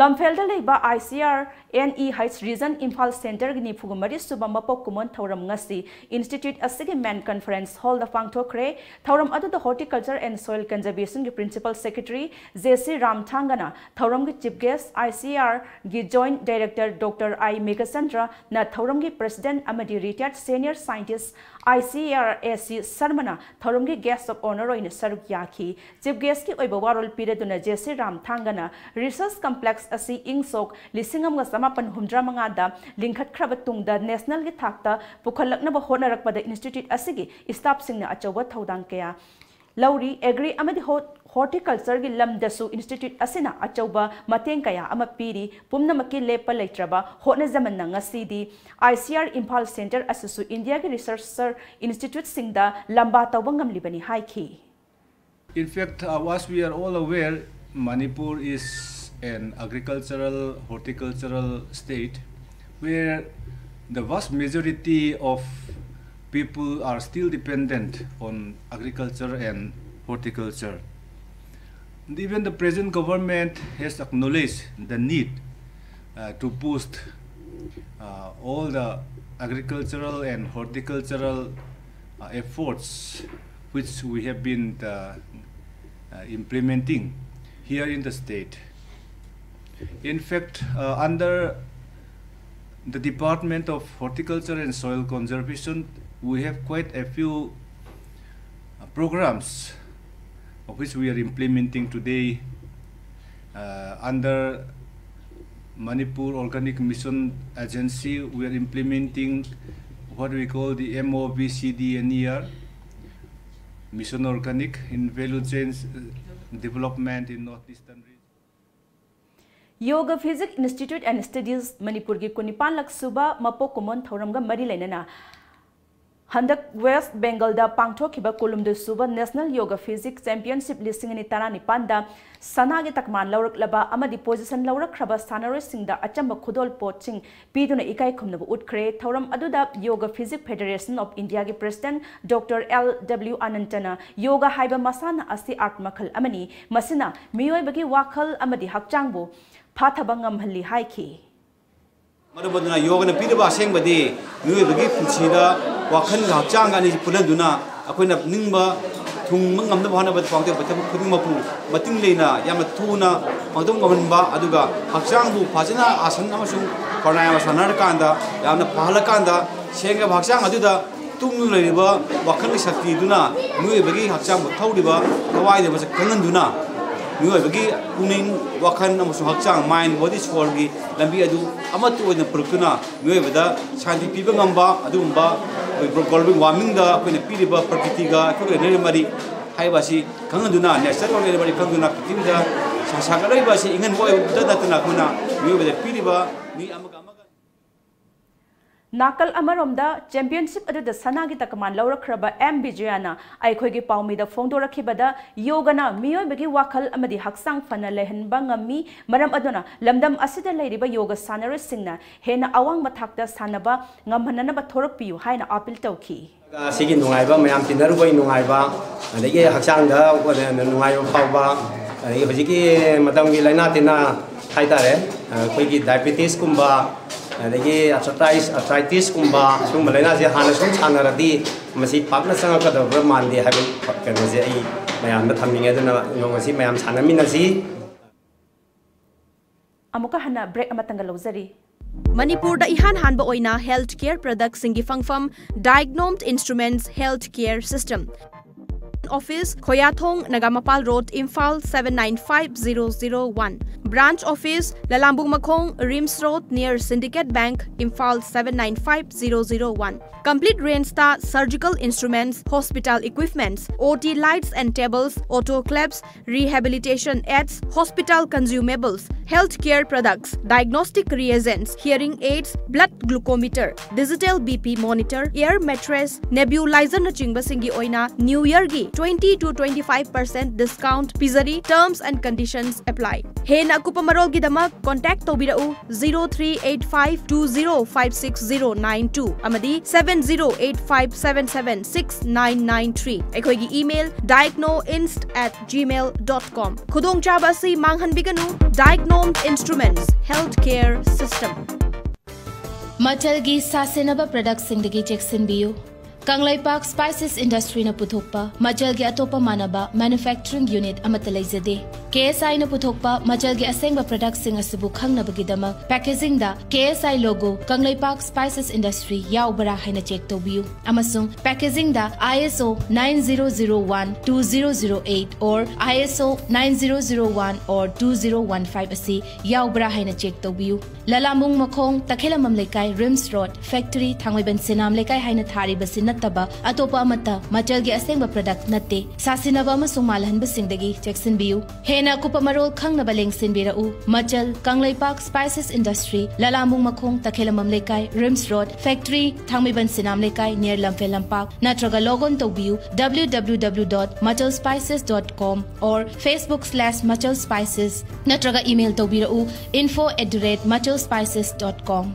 ꯂꯝꯐꯦꯜꯗ ꯂꯩꯕ I C R NEH Region Imphal Centreꯒꯤ ꯅꯤꯐꯨꯒ ꯃꯔꯤ ꯁꯨꯕ ꯃꯄꯣꯛ ꯀꯨꯝꯑꯣꯟ ꯊꯧꯔꯝ ꯉꯁꯤ Institute ꯑꯁꯤꯒꯤ Main Conference Hallꯗ ꯄꯥꯡꯊꯣꯛꯈ꯭ꯔꯦ꯫ ꯊꯧꯔꯝ ꯑꯗꯨꯗ Horticulture and Soil Conservationꯒꯤ Principal Secretary J C ꯔꯥꯝꯊꯥꯡꯒꯅ ꯊꯧꯔꯝꯒꯤ Chief Guest, ICARꯒꯤ Joint Director Doctor I ꯃꯦꯘꯆꯟꯗ꯭ꯔꯅ ꯊꯧꯔꯝꯒꯤ President ꯑꯃꯗꯤ Retired Senior Scientist ICAR A C ꯁꯔꯃꯅ ꯊꯧꯔꯝꯒꯤ Guest of Honour ꯑꯣꯏꯅ ꯁꯔꯨꯛ ꯌꯥꯈꯤ꯫ Chief Guestꯀꯤ ꯑꯣꯏꯕ ꯋꯥꯔꯣꯜ ꯄꯤꯔꯗꯨꯅ J C ꯔꯥꯝꯊꯥꯡꯒꯅ Research Complex ꯑꯁꯤ ꯏꯪ ꯁꯣꯛ ꯂꯤꯁꯤꯡ ꯑꯃꯒ ꯆꯃꯥꯄꯟ ꯍꯨꯝꯗ꯭ꯔꯥ ꯃꯉꯥꯗ ꯂꯤꯡꯈꯠꯈ꯭ꯔꯕ ꯇꯨꯡꯗ Nationalꯒꯤ ꯊꯥꯛꯇ ꯄꯨꯈꯠꯂꯛꯅꯕ ꯍꯣꯠꯅꯔꯛꯄꯗ Institute ꯑꯁꯤꯒꯤ staffꯁꯤꯡꯅ ꯑꯆꯧꯕ ꯊꯧꯗꯥꯡ ꯀꯌꯥ ꯂꯧꯔꯤ꯫ Agri ꯑꯃꯗꯤ Hor-, Horticultureꯒꯤ ꯂꯝꯗꯁꯨ Institute ꯑꯁꯤꯅ ꯑꯆꯧꯕ ꯃꯇꯦꯡ ꯀꯌꯥ ꯑꯃ ꯄꯤꯔꯤ꯫ ꯄꯨꯝꯅꯃꯛꯀꯤ ꯂꯦꯞꯄ ꯂꯩꯇ꯭ꯔꯕ ꯍꯣꯠꯅꯖꯃꯟꯅ ꯉꯁꯤꯗꯤ ICAR Imphal Centre ꯑꯁꯤꯁꯨ Indiaꯒꯤ researcher instituteꯁꯤꯡꯗ ꯂꯝꯕꯥ ꯇꯧꯕ ꯉꯝꯂꯤꯕꯅꯤ ꯍꯥꯏꯈꯤ꯫ In fact, uh, as we are all aware, Manipur is an agricultural, horticultural state where the vast majority of people are still dependent on agriculture and horticulture. And even the present government has acknowledged the need uh, to boost uh, all the agricultural and horticultural uh, efforts which we have been uh, uh, implementing here in the state. In fact, uh, under the Department of Horticulture and Soil Conservation, we have quite a few uh, programs of which we are implementing today. Uh, under Manipur Organic Mission Agency, we are implementing what we call the MOVCD NER, Mission Organic in Value Chain uh, Development in Northeastern Region. Yoga Physics Institute and Studies ꯃꯅꯤꯄꯨꯔꯒꯤ ꯀꯨꯟꯅꯤꯄꯥꯟꯂꯛ ꯁꯨꯕ ꯃꯄꯣꯛ ꯀꯨꯝꯑꯣꯟ ꯊꯧꯔꯝꯒ ꯃꯔꯤ ꯂꯩꯅꯅ ꯍꯟꯗꯛ West Bengalꯗ ꯄꯥꯡꯊꯣꯛꯈꯤꯕ ꯀꯨꯟꯍꯨꯝꯗꯣꯏ ꯁꯨꯕ National Yoga Physics Championship ꯂꯤꯁꯤꯡ ꯑꯅꯤ ꯇꯔꯥꯅꯤꯄꯥꯟꯗ ꯁꯅꯥꯒꯤ ꯇꯛꯃꯥꯟ ꯂꯧꯔꯛꯂꯕ ꯑꯃꯗꯤ position ꯂꯧꯔꯛꯈ꯭ꯔꯕ ꯁꯥꯟꯅꯔꯣꯏꯁꯤꯡꯗ ꯑꯆꯝꯕ ꯈꯨꯗꯣꯜ ꯄꯣꯠꯁꯤꯡ ꯄꯤꯗꯨꯅ ꯏꯀꯥꯏ ꯈꯨꯝꯅꯕ ꯎꯠꯈ꯭ꯔꯦ꯫ ꯊꯧꯔꯝ ꯑꯗꯨꯗ Yoga Physics Federation of Indiaꯒꯤ President Doctor L W Anantana yoga ꯍꯥꯏꯕ ꯃꯁꯥꯟꯅ ꯑꯁꯤ art ꯃꯈꯜ ꯑꯃꯅꯤ, ꯃꯁꯤꯅ ꯃꯤꯑꯣꯏꯕꯒꯤ ꯋꯥꯈꯜ ꯑꯃꯗꯤ ꯍꯛꯆꯥꯡꯕꯨ ꯐꯥꯊꯕ ꯉꯝꯍꯜꯂꯤ ꯍꯥꯏꯈꯤ꯫ ꯑꯗꯨꯅ ꯌꯣꯒꯅ ꯄꯤꯔꯤꯕ ꯑꯁꯦꯡꯕꯗꯤ ꯃꯤꯑꯣꯏꯕꯒꯤ ꯄꯨꯟꯁꯤꯗ ꯋꯥꯈꯜꯒ ꯍꯛꯆꯥꯡꯒ ꯑꯅꯤꯁꯤ ꯄꯨꯜꯍꯟꯗꯨꯅ ꯑꯩꯈꯣꯏꯅ ꯅꯤꯡꯕ ꯊꯨꯡꯕ ꯉꯝꯅꯕ ꯍꯣꯠꯅꯕꯗ ꯄꯥꯡꯊꯣꯛꯄ ꯊꯕꯛ ꯈꯨꯗꯤꯡꯃꯛꯄꯨ ꯃꯇꯤꯡ ꯂꯩꯅ ꯌꯥꯝꯅ ꯊꯨꯅ ꯄꯥꯡꯊꯣꯛ ꯉꯝꯍꯟꯕ, ꯑꯗꯨꯒ ꯍꯛꯆꯥꯡꯕꯨ ꯐꯖꯅ ꯑꯥꯁꯟ ꯑꯃꯁꯨꯡ ꯄ꯭ꯔꯥꯅꯥꯌꯥꯃ ꯁꯥꯟꯅꯔꯀꯥꯟꯗ ꯌꯥꯝꯅ ꯐꯍꯜꯂꯀꯥꯟꯗ ꯁꯦꯡꯂꯕ ꯍꯛꯆꯥꯡ ꯑꯗꯨꯗ ꯇꯨꯡꯗꯨꯅ ꯂꯩꯔꯤꯕ ꯋꯥꯈꯜꯒꯤ ꯁꯛꯇꯤꯗꯨꯅ ꯃꯤꯑꯣꯏꯕꯒꯤ ꯍꯛꯆꯥꯡꯕꯨ ꯊꯧꯔꯤꯕ ꯊꯋꯥꯏꯗ ꯃꯁꯛ ꯈꯪꯍꯟꯗꯨꯅ ꯃꯤꯑꯣꯏꯕꯒꯤ ꯄꯨꯛꯅꯤꯡ, ꯋꯥꯈꯜ ꯑꯃꯁꯨꯡ ꯍꯛꯆꯥꯡ, mind, body, soulꯒꯤ ꯂꯝꯕꯤ ꯑꯗꯨ ꯑꯃꯠꯇ ꯑꯣꯏꯅ ꯄꯨꯔꯛꯇꯨꯅ ꯃꯤꯑꯣꯏꯕꯗ ꯁꯥꯟꯇꯤ ꯄꯤꯕ ꯉꯝꯕ ꯑꯗꯨꯒꯨꯝꯕ ꯑꯩꯈꯣꯏ global warmingꯗ ꯑꯩꯈꯣꯏꯅ ꯄꯤꯔꯤꯕ ꯄ꯭ꯔꯀꯤꯇꯤꯒ ꯑꯩꯈꯣꯏꯒ ꯂꯩꯅꯔꯤꯕ ꯃꯔꯤ ꯍꯥꯏꯕ ꯑꯁꯤ ꯈꯪꯍꯟꯗꯨꯅ, natureꯒ ꯂꯩꯅꯔꯤꯕ ꯃꯔꯤ ꯈꯪꯗꯨꯅ ꯄ꯭ꯔꯤꯊꯤꯕꯤꯗ ꯁꯥ-, ꯁꯥꯒꯠꯂꯛꯂꯤꯕ ꯑꯁꯤ ꯏꯪꯍꯟꯕ ꯑꯣꯏꯕꯇ ꯅꯠꯇꯅ ꯑꯩꯈꯣꯏꯅ ꯃꯤꯑꯣꯏꯕꯗ ꯄꯤꯔꯤꯕ ꯃꯤ ꯑꯃꯒ ꯑꯃꯒ ꯅꯥꯀꯜ ꯑꯃꯔꯣꯝꯗ championship ꯑꯗꯨꯗ ꯁꯅꯥꯒꯤ ꯇꯀꯃꯥꯟ ꯂꯧꯔꯛꯈ꯭ꯔꯕ ꯑꯦꯝ ꯕꯤꯖꯌꯅ ꯑꯩꯈꯣꯏꯒꯤ ꯄꯥꯎꯃꯤꯗ ꯐꯣꯡꯗꯣꯔꯛꯈꯤꯕꯗ ꯌꯣꯒꯅ ꯃꯤꯑꯣꯏꯕꯒꯤ ꯋꯥꯈꯜ ꯑꯃꯗꯤ ꯍꯛꯆꯥꯡ ꯐꯅ ꯂꯩꯍꯟꯕ ꯉꯝꯃꯤ, ꯃꯔꯝ ꯑꯗꯨꯅ ꯂꯝꯗꯝ ꯑꯁꯤꯗ ꯂꯩꯔꯤꯕ ꯌꯣꯒ ꯁꯥꯟꯅꯔꯣꯏꯁꯤꯡꯅ ꯍꯦꯟꯅ ꯑꯋꯥꯡꯕ ꯊꯥꯛꯇ ꯁꯥꯟꯅꯕ ꯉꯝꯍꯟꯅꯅꯕ ꯊꯣꯔꯛꯄꯤꯌꯨ ꯍꯥꯏꯅ appeal ꯇꯧꯈꯤ꯫ ꯑꯁꯤꯒꯤ ꯅꯨꯡꯉꯥꯏꯕ, ꯃꯌꯥꯝ ꯇꯤꯟꯅꯔꯨꯕꯒꯤ ꯅꯨꯡꯉꯥꯏꯕ, ꯑꯗꯒꯤ ꯍꯛꯆꯥꯡꯗ ꯅꯨꯡꯉꯥꯏꯕ ꯐꯥꯎꯕ, ꯑꯗꯒꯤ ꯍꯧꯖꯤꯛꯀꯤ ꯃꯇꯝꯒꯤ ꯂꯥꯏꯅꯥ ꯇꯤꯟꯅꯥ ꯍꯥꯏꯇꯥꯔꯦ, ꯑꯩꯈꯣꯏꯒꯤ diabetesꯀꯨꯝꯕ, ꯑꯗꯒꯤ arthritis, arthritisꯀꯨꯝꯕ ꯁꯤꯒꯨꯝꯕ ꯂꯥꯏꯅꯥꯁꯦ ꯍꯥꯟꯅ ꯁꯨꯝ ꯁꯥꯟꯅꯔꯗꯤ ꯃꯁꯤ ꯄꯥꯛꯅ ꯆꯪꯉꯛꯀꯗꯕ ꯃꯥꯟꯗꯦ ꯍꯥꯏꯕ ꯀꯩꯅꯣꯁꯦ ꯑꯩ ꯃꯌꯥꯝꯗ ꯊꯝꯅꯤꯡꯉꯦ꯫ ꯑꯗꯨꯅ ꯉꯁꯤ ꯃꯌꯥꯝ ꯁꯥꯟꯅꯃꯤꯟꯅꯁꯤ꯫ ꯑꯃꯨꯛꯀ ꯍꯟꯅ break ꯑꯃꯇꯪꯒ ꯂꯧꯖꯔꯤ꯫ ꯃꯅꯤꯄꯨꯔꯗ ꯏꯍꯥꯟ ꯍꯥꯟꯕ ꯑꯣꯏꯅ health care productꯁꯤꯡꯒꯤ ꯐꯪꯐꯝ Diagnomed Instruments Health Care System꯫ Office, ꯈꯣꯌꯥꯊꯣꯡ, Nagamapal Road, Imphal seven nine five zero zero one. Branch office, ꯂꯂꯥꯝꯕꯨꯡ ꯃꯈꯣꯡ, RIMS Road, near Syndicate Bank, Imphal seven nine five zero zero one. Complete rangeꯇ surgical instruments, hospital equipments, O T lights and tables, autoclaves, rehabilitation aids, hospital consumables, healthcare products, diagnostic reagents, hearing aids, blood glucometer, digital B P monitor, air mattress, nebulizerꯅꯆꯤꯡꯕꯁꯤꯡꯒꯤ ꯑꯣꯏꯅ New Yearꯒꯤ twenty to twenty five percent discount ꯄꯤꯖꯔꯤ꯫ Terms and conditions apply. ꯍꯦꯟꯅ ꯑꯀꯨꯞꯄ ꯃꯔꯣꯜꯒꯤꯗꯃꯛ contact ꯇꯧꯕꯤꯔꯛꯎ zero three eight five two zero five six zero nine two ꯑꯃꯗꯤ seven zero eight five seven seven six nine nine three꯫ ꯑꯩꯈꯣꯏꯒꯤ email diagnoinst at gmail dot com꯫ ꯈꯨꯗꯣꯡꯆꯥꯕ ꯑꯁꯤ ꯃꯥꯡꯍꯟꯕꯤꯒꯅꯨ꯫ Diagnomed Instruments Healthcare System꯫ ꯃꯆꯜꯒꯤ ꯁꯥꯁꯤꯟꯅꯕ ꯄ꯭ꯔꯗꯛꯁꯤꯡꯗꯒꯤ ꯆꯦꯛꯁꯤꯟꯕꯤꯌꯨ꯫ Kangleipak spices ꯏꯟꯗꯁꯇ꯭ꯔꯤꯅ ꯄꯨꯊꯣꯛꯄ ꯃꯆꯜꯒꯤ ꯑꯇꯣꯞꯄ ꯃꯥꯟꯅꯕ ꯃꯦꯅꯨꯐꯦꯛꯆꯔꯤꯡ ꯌꯨꯅꯤꯠ ꯑꯃꯠꯇ ꯂꯩꯖꯗꯦ꯫ ꯀꯦ ꯑꯦꯁ ꯑꯥꯏꯅ ꯄꯨꯊꯣꯛꯄ ꯃꯆꯜꯒꯤ ꯑꯁꯦꯡꯕ ꯄ꯭ꯔꯗꯛꯁꯤꯡ ꯑꯁꯤꯕꯨ ꯈꯪꯅꯕꯒꯤꯗꯃꯛ ꯄꯦꯀꯦꯖꯤꯡꯗ ꯀꯦ ꯑꯦꯁ ꯑꯥꯏ ꯂꯣꯒꯣ ꯀꯪꯂꯩꯄꯥꯛ ꯁ꯭ꯄꯥꯏꯁꯦꯁ ꯏꯟꯗꯁꯇ꯭ꯔꯤ ꯌꯥꯎꯕ꯭ꯔꯥ ꯍꯥꯏꯅ ꯆꯦꯛ ꯇꯧꯕꯤꯌꯨ, ꯑꯃꯁꯨꯡ ꯄꯦꯀꯦꯖꯤꯡꯗ ꯑꯥꯏ ꯑꯦꯁ ꯑꯣ nine zero zero one two zero zero eight or I S O nine zero zero one or two zero one five ꯑꯁꯤ ꯌꯥꯎꯕ꯭ꯔꯥ ꯍꯥꯏꯅ ꯆꯦꯛ ꯇꯧꯕꯤꯌꯨ꯫ ꯂꯂꯥꯃꯨꯡ ꯃꯈꯣꯡ, ꯇꯈꯦꯂꯝꯕꯝ ꯂꯩꯀꯥꯏ, ꯔꯤꯝꯁ ꯔꯣꯗ, ꯐꯦꯛꯇꯔꯤ, ꯊꯥꯡꯃꯩꯕꯟ ꯁꯤꯅꯥꯝ ꯂꯩꯀꯥꯏ ꯍꯥꯏꯅ ꯊꯥꯔꯤꯕꯁꯤ ꯅꯠꯇꯕ ꯑꯇꯣꯞꯄ ꯑꯃꯠꯇ ꯃꯆꯜꯒꯤ ꯑꯁꯦꯡꯕ ꯄ꯭ꯔꯗꯛ ꯅꯠꯇꯦ꯫ ꯁꯥꯁꯤꯟꯅꯕ ꯑꯃꯁꯨꯡ ꯃꯥꯜꯍꯟꯕꯁꯤꯡꯗꯒꯤ ꯆꯦꯛꯁꯤꯟꯕꯤꯌꯨ꯫ ꯍꯦꯟꯅ ꯑꯀꯨꯞꯄ ꯃꯔꯣꯜ ꯈꯪꯅꯕ ꯂꯦꯡꯁꯤꯟꯕꯤꯔꯛꯎ꯫ ꯃꯆꯜ, ꯀꯪꯂꯩꯄꯥꯛ ꯁ꯭ꯄꯥꯏꯁꯦꯁ ꯏꯟꯗꯁꯇ꯭ꯔꯤ, ꯂꯂꯥꯃꯨꯡ ꯃꯈꯣꯡ, ꯇꯈꯦꯂꯝꯕꯝ ꯂꯩꯀꯥꯏ, ꯔꯤꯝꯁ ꯔꯣꯗ, ꯐꯦꯛꯇꯔꯤ, ꯊꯥꯡꯃꯩꯕꯟ ꯁꯤꯅꯥꯝ ꯂꯩꯀꯥꯏ, ꯅꯤꯌꯔ ꯂꯝꯐꯦꯜ ꯂꯝꯄꯥꯛ, ꯅꯠꯇ꯭ꯔꯒ log on ꯇꯧꯕꯤꯌꯨ W W W dot machal spices dot com or Facebook slash machal spices, ꯅꯠꯇ꯭ꯔꯒ email ꯇꯧꯕꯤꯔꯛꯎ info at the rate machal spices dot com꯫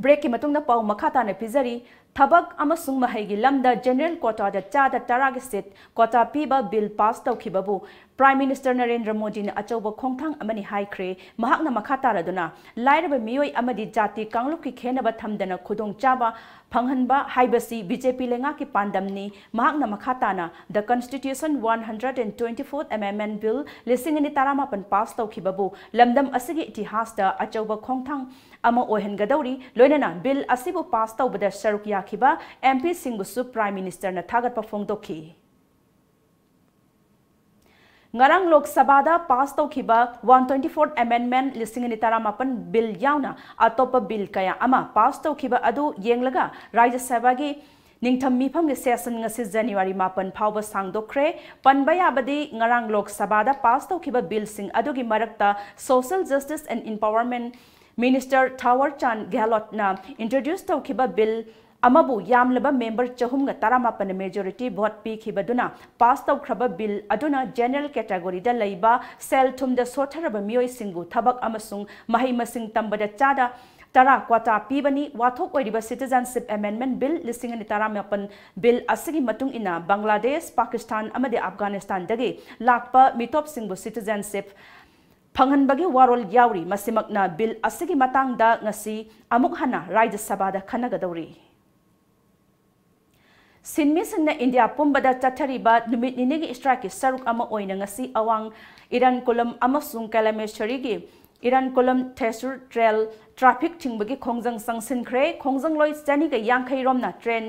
ꯕ꯭ꯔꯦꯛꯀꯤ ꯃꯇꯨꯡꯗ ꯄꯥꯎ ꯃꯈꯥ ꯇꯥꯅ ꯄꯤꯖꯔꯤ꯫ ꯊꯕꯛ ꯑꯃꯁꯨꯡ ꯃꯍꯩꯒꯤ ꯂꯝꯗ ꯖꯦꯅꯔꯦꯜ ꯀ꯭ꯋꯥꯇꯥꯗ ꯆꯥꯗ ꯇꯔꯥꯒꯤ ꯁꯤꯠ ꯀ꯭ꯋꯥꯇꯥ ꯄꯤꯕ ꯕꯤꯜ ꯄꯥꯁ ꯇꯧꯈꯤꯕꯕꯨ ꯄ꯭ꯔꯥꯏꯝ ꯃꯤꯅꯤꯁꯇꯔ ꯅꯔꯦꯟꯗ꯭ꯔ ꯃꯣꯗꯤꯅ ꯑꯆꯧꯕ ꯈꯣꯡꯊꯥꯡ ꯑꯃꯅꯤ ꯍꯥꯏꯈ꯭ꯔꯦ꯫ ꯃꯍꯥꯛꯅ ꯃꯈꯥ ꯇꯥꯔꯗꯨꯅ, ꯂꯥꯏꯔꯕ ꯃꯤꯑꯣꯏ ꯑꯃꯗꯤ ꯖꯥꯇꯤ ꯀꯥꯡꯂꯨꯞꯀꯤ ꯈꯦꯟꯅꯕ ꯊꯝꯗꯅ ꯈꯨꯗꯣꯡꯆꯥꯕ ꯐꯪꯍꯟꯕ ꯍꯥꯏꯕꯁꯤ ꯕꯤ ꯖꯦ ꯄꯤ ꯂꯩꯉꯥꯛꯀꯤ ꯄꯥꯟꯗꯝꯅꯤ꯫ ꯃꯍꯥꯛꯅ ꯃꯈꯥ ꯇꯥꯅ, The Constitution one hundred and twenty-fourth Amendment Bill ꯂꯤꯁꯤꯡ ꯑꯅꯤ ꯇꯔꯥꯃꯥꯄꯟ ꯄꯥꯁ ꯇꯧꯈꯤꯕꯕꯨ ꯂꯝꯗꯝ ꯑꯁꯤꯒꯤ ꯏꯇꯤꯍꯥꯁꯇ ꯑꯆꯧꯕ ꯈꯣꯡꯊꯥꯡ ꯑꯃ ꯑꯣꯏꯍꯟꯒꯗꯧꯔꯤ꯫ ꯂꯣꯏꯅꯅ ꯕꯤꯜ ꯑꯁꯤꯕꯨ ꯄꯥꯁ ꯇꯧꯕꯗ ꯁꯔꯨꯛ ꯌꯥꯈꯤꯕ ꯑꯦꯝ ꯄꯤꯁꯤꯡꯕꯨꯁꯨ ꯄ꯭ꯔꯥꯏꯝ ꯃꯤꯅꯤꯁꯇꯔꯅ ꯊꯥꯒꯠꯄ ꯐꯣꯡꯗꯣꯛꯈꯤ꯫ ꯉꯔꯥꯡ ꯂꯣꯛ ꯁꯚꯥꯗ ꯄꯥꯁ ꯇꯧꯈꯤꯕ one twenty-fourth Amendment ꯂꯤꯁꯤꯡ ꯑꯅꯤ ꯇꯔꯥꯃꯥꯄꯟ ꯕꯤꯜ ꯌꯥꯎꯅ ꯑꯇꯣꯞꯄ ꯕꯤꯜ ꯀꯌꯥ ꯑꯃ ꯄꯥꯁ ꯇꯧꯈꯤꯕ ꯑꯗꯨ ꯌꯦꯡꯂꯒ ꯔꯥꯖ꯭ꯌ ꯁꯚꯥꯒꯤ ꯅꯤꯡꯊꯝ ꯃꯤꯐꯝꯒꯤ ꯁꯦꯁꯟ ꯉꯁꯤ ꯖꯅꯋꯥꯔꯤ ꯃꯥꯄꯟ ꯐꯥꯎꯕ ꯁꯥꯡꯗꯣꯛꯈ꯭ꯔꯦ꯫ ꯄꯟꯕ ꯌꯥꯕꯗꯤ, ꯉꯔꯥꯡ ꯂꯣꯛ ꯁꯚꯥꯗ ꯄꯥꯁ ꯇꯧꯈꯤꯕ ꯕꯤꯜꯁꯤꯡ ꯑꯗꯨꯒꯤ ꯃꯔꯛꯇ Social Justice and Empowerment Minister ꯊꯥꯋꯔ Chand ꯒꯦꯍꯂꯣꯠꯅ introduce ꯇꯧꯈꯤꯕ ꯕꯤꯜ ꯑꯃꯕꯨ ꯌꯥꯝꯂꯕ ꯃꯦꯝꯕꯔ ꯆꯍꯨꯝꯒ ꯇꯔꯥꯃꯥꯄꯟꯅ majority vote ꯄꯤꯈꯤꯕꯗꯨꯅ ꯄꯥꯁ ꯇꯧꯈ꯭ꯔꯕ ꯕꯤꯜ ꯑꯗꯨꯅ ꯖꯦꯅꯔꯦꯜ ꯀꯦꯇꯥꯒꯣꯔꯤꯗ ꯂꯩꯕ ꯁꯦꯜ ꯊꯨꯝꯗ ꯁꯣꯠꯊꯔꯕ ꯃꯤꯑꯣꯏꯁꯤꯡꯕꯨ ꯊꯕꯛ ꯑꯃꯁꯨꯡ ꯃꯍꯩ ꯃꯁꯤꯡ ꯇꯝꯕꯗ ꯆꯥꯗ ꯇꯔꯥ ꯀ꯭ꯋꯥꯇꯥ ꯄꯤꯕꯅꯤ꯫ ꯋꯥꯊꯣꯛ ꯑꯣꯏꯔꯤꯕ Citizenship Amendment Bill ꯂꯤꯁꯤꯡ ꯑꯅꯤ ꯇꯔꯥꯃꯥꯄꯟ ꯕꯤꯜ ꯑꯁꯤꯒꯤ ꯃꯇꯨꯡ ꯏꯟꯅ ꯕꯪꯒ꯭ꯂꯥꯗꯦꯁ, ꯄꯥꯀꯤꯁꯇꯥꯟ ꯑꯃꯗꯤ ꯑꯐꯒꯥꯅꯤꯁꯇꯥꯟꯗꯒꯤ ꯂꯥꯛꯄ ꯃꯤꯇꯣꯞꯁꯤꯡꯕꯨ citizenship ꯐꯪꯍꯟꯕꯒꯤ ꯋꯥꯔꯣꯜ ꯌꯥꯎꯔꯤ꯫ ꯃꯁꯤꯃꯛꯅ ꯕꯤꯜ ꯑꯁꯤꯒꯤ ꯃꯇꯥꯡꯗ ꯉꯁꯤ ꯑꯃꯨꯛ ꯍꯟꯅ ꯔꯥꯖ꯭ꯌ ꯁꯚꯥꯗ ꯈꯟꯅꯒꯗꯧꯔꯤ꯫ ꯁꯤꯟꯃꯤꯁꯤꯡꯅ ꯏꯟꯗꯤꯌꯥ ꯄꯨꯝꯕꯗ ꯆꯠꯊꯔꯤꯕ ꯅꯨꯃꯤꯠ ꯅꯤꯅꯤꯒꯤ ꯁ꯭ꯇ꯭ꯔꯥꯏꯛꯀꯤ ꯁꯔꯨꯛ ꯑꯃ ꯑꯣꯏꯅ ꯉꯁꯤ ꯑꯋꯥꯡ ꯏꯔꯟꯀꯨꯂꯝ ꯑꯃꯁꯨꯡ ꯀꯂꯃꯦꯁꯔꯤꯒꯤ ꯏꯔꯟꯀꯨꯂꯝ ꯊꯦꯁꯨꯔ ꯇ꯭ꯔꯦꯜ ꯇ꯭ꯔꯥꯐꯤꯛ ꯊꯤꯡꯕꯒꯤ ꯈꯣꯡꯖꯪ ꯆꯪꯁꯤꯟꯈ꯭ꯔꯦ꯫ ꯈꯣꯡꯖꯪꯂꯣꯏ ꯆꯅꯤꯒ ꯌꯥꯡꯈꯩ ꯔꯣꯝꯅ ꯇ꯭ꯔꯦꯟ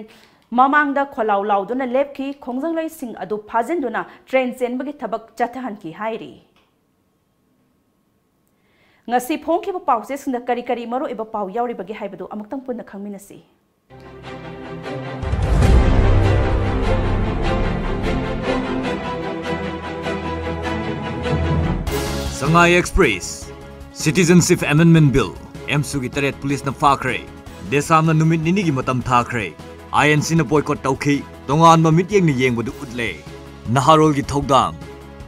ꯃꯃꯥꯡꯗ ꯈꯣꯜꯂꯥꯎ ꯂꯥꯎꯗꯨꯅ ꯂꯦꯞꯈꯤ꯫ ꯈꯣꯡꯖꯪꯂꯣꯏꯁꯤꯡ ꯑꯗꯨ ꯐꯥꯖꯤꯟꯗꯨꯅ ꯇ꯭ꯔꯦꯟ ꯆꯦꯟꯕꯒꯤ ꯊꯕꯛ ꯆꯠꯊꯍꯟꯈꯤ ꯍꯥꯏꯔꯤ꯫ ꯉꯁꯤ ꯐꯣꯡꯈꯤꯕ ꯄꯥꯎꯆꯦꯁꯤꯡꯗ ꯀꯔꯤ ꯀꯔꯤ ꯃꯔꯨꯑꯣꯏꯕ ꯄꯥꯎ ꯌꯥꯎꯔꯤꯕꯒꯦ ꯍꯥꯏꯕꯗꯨ ꯑꯃꯨꯛꯇꯪ ꯄꯨꯟꯅ ꯈꯪꯃꯤꯟꯅꯁꯤ꯫ ꯁꯉꯥꯏ ꯑꯦꯛꯁꯄ꯭ꯔꯦꯁ꯫ Citizenship Amendment Bill, ꯑꯦꯝꯁꯨꯒꯤ ꯇꯔꯦꯠ ꯄꯨꯂꯤꯁꯅ ꯐꯥꯈ꯭ꯔꯦ꯫ ꯗꯦꯁꯥꯝꯅ ꯅꯨꯃꯤꯠ ꯅꯤꯅꯤꯒꯤ ꯃꯇꯝ ꯊꯥꯈ꯭ꯔꯦ꯫ ꯑꯥꯏ ꯑꯦꯟ ꯁꯤꯅ boycott ꯇꯧꯈꯤ꯫ ꯇꯣꯉꯥꯟꯕ ꯃꯤꯠꯌꯦꯡꯅ ꯌꯦꯡꯕꯗꯨ ꯎꯠꯂꯦ꯫ ꯅꯍꯥꯔꯣꯜꯒꯤ ꯊꯧꯗꯥꯡ꯫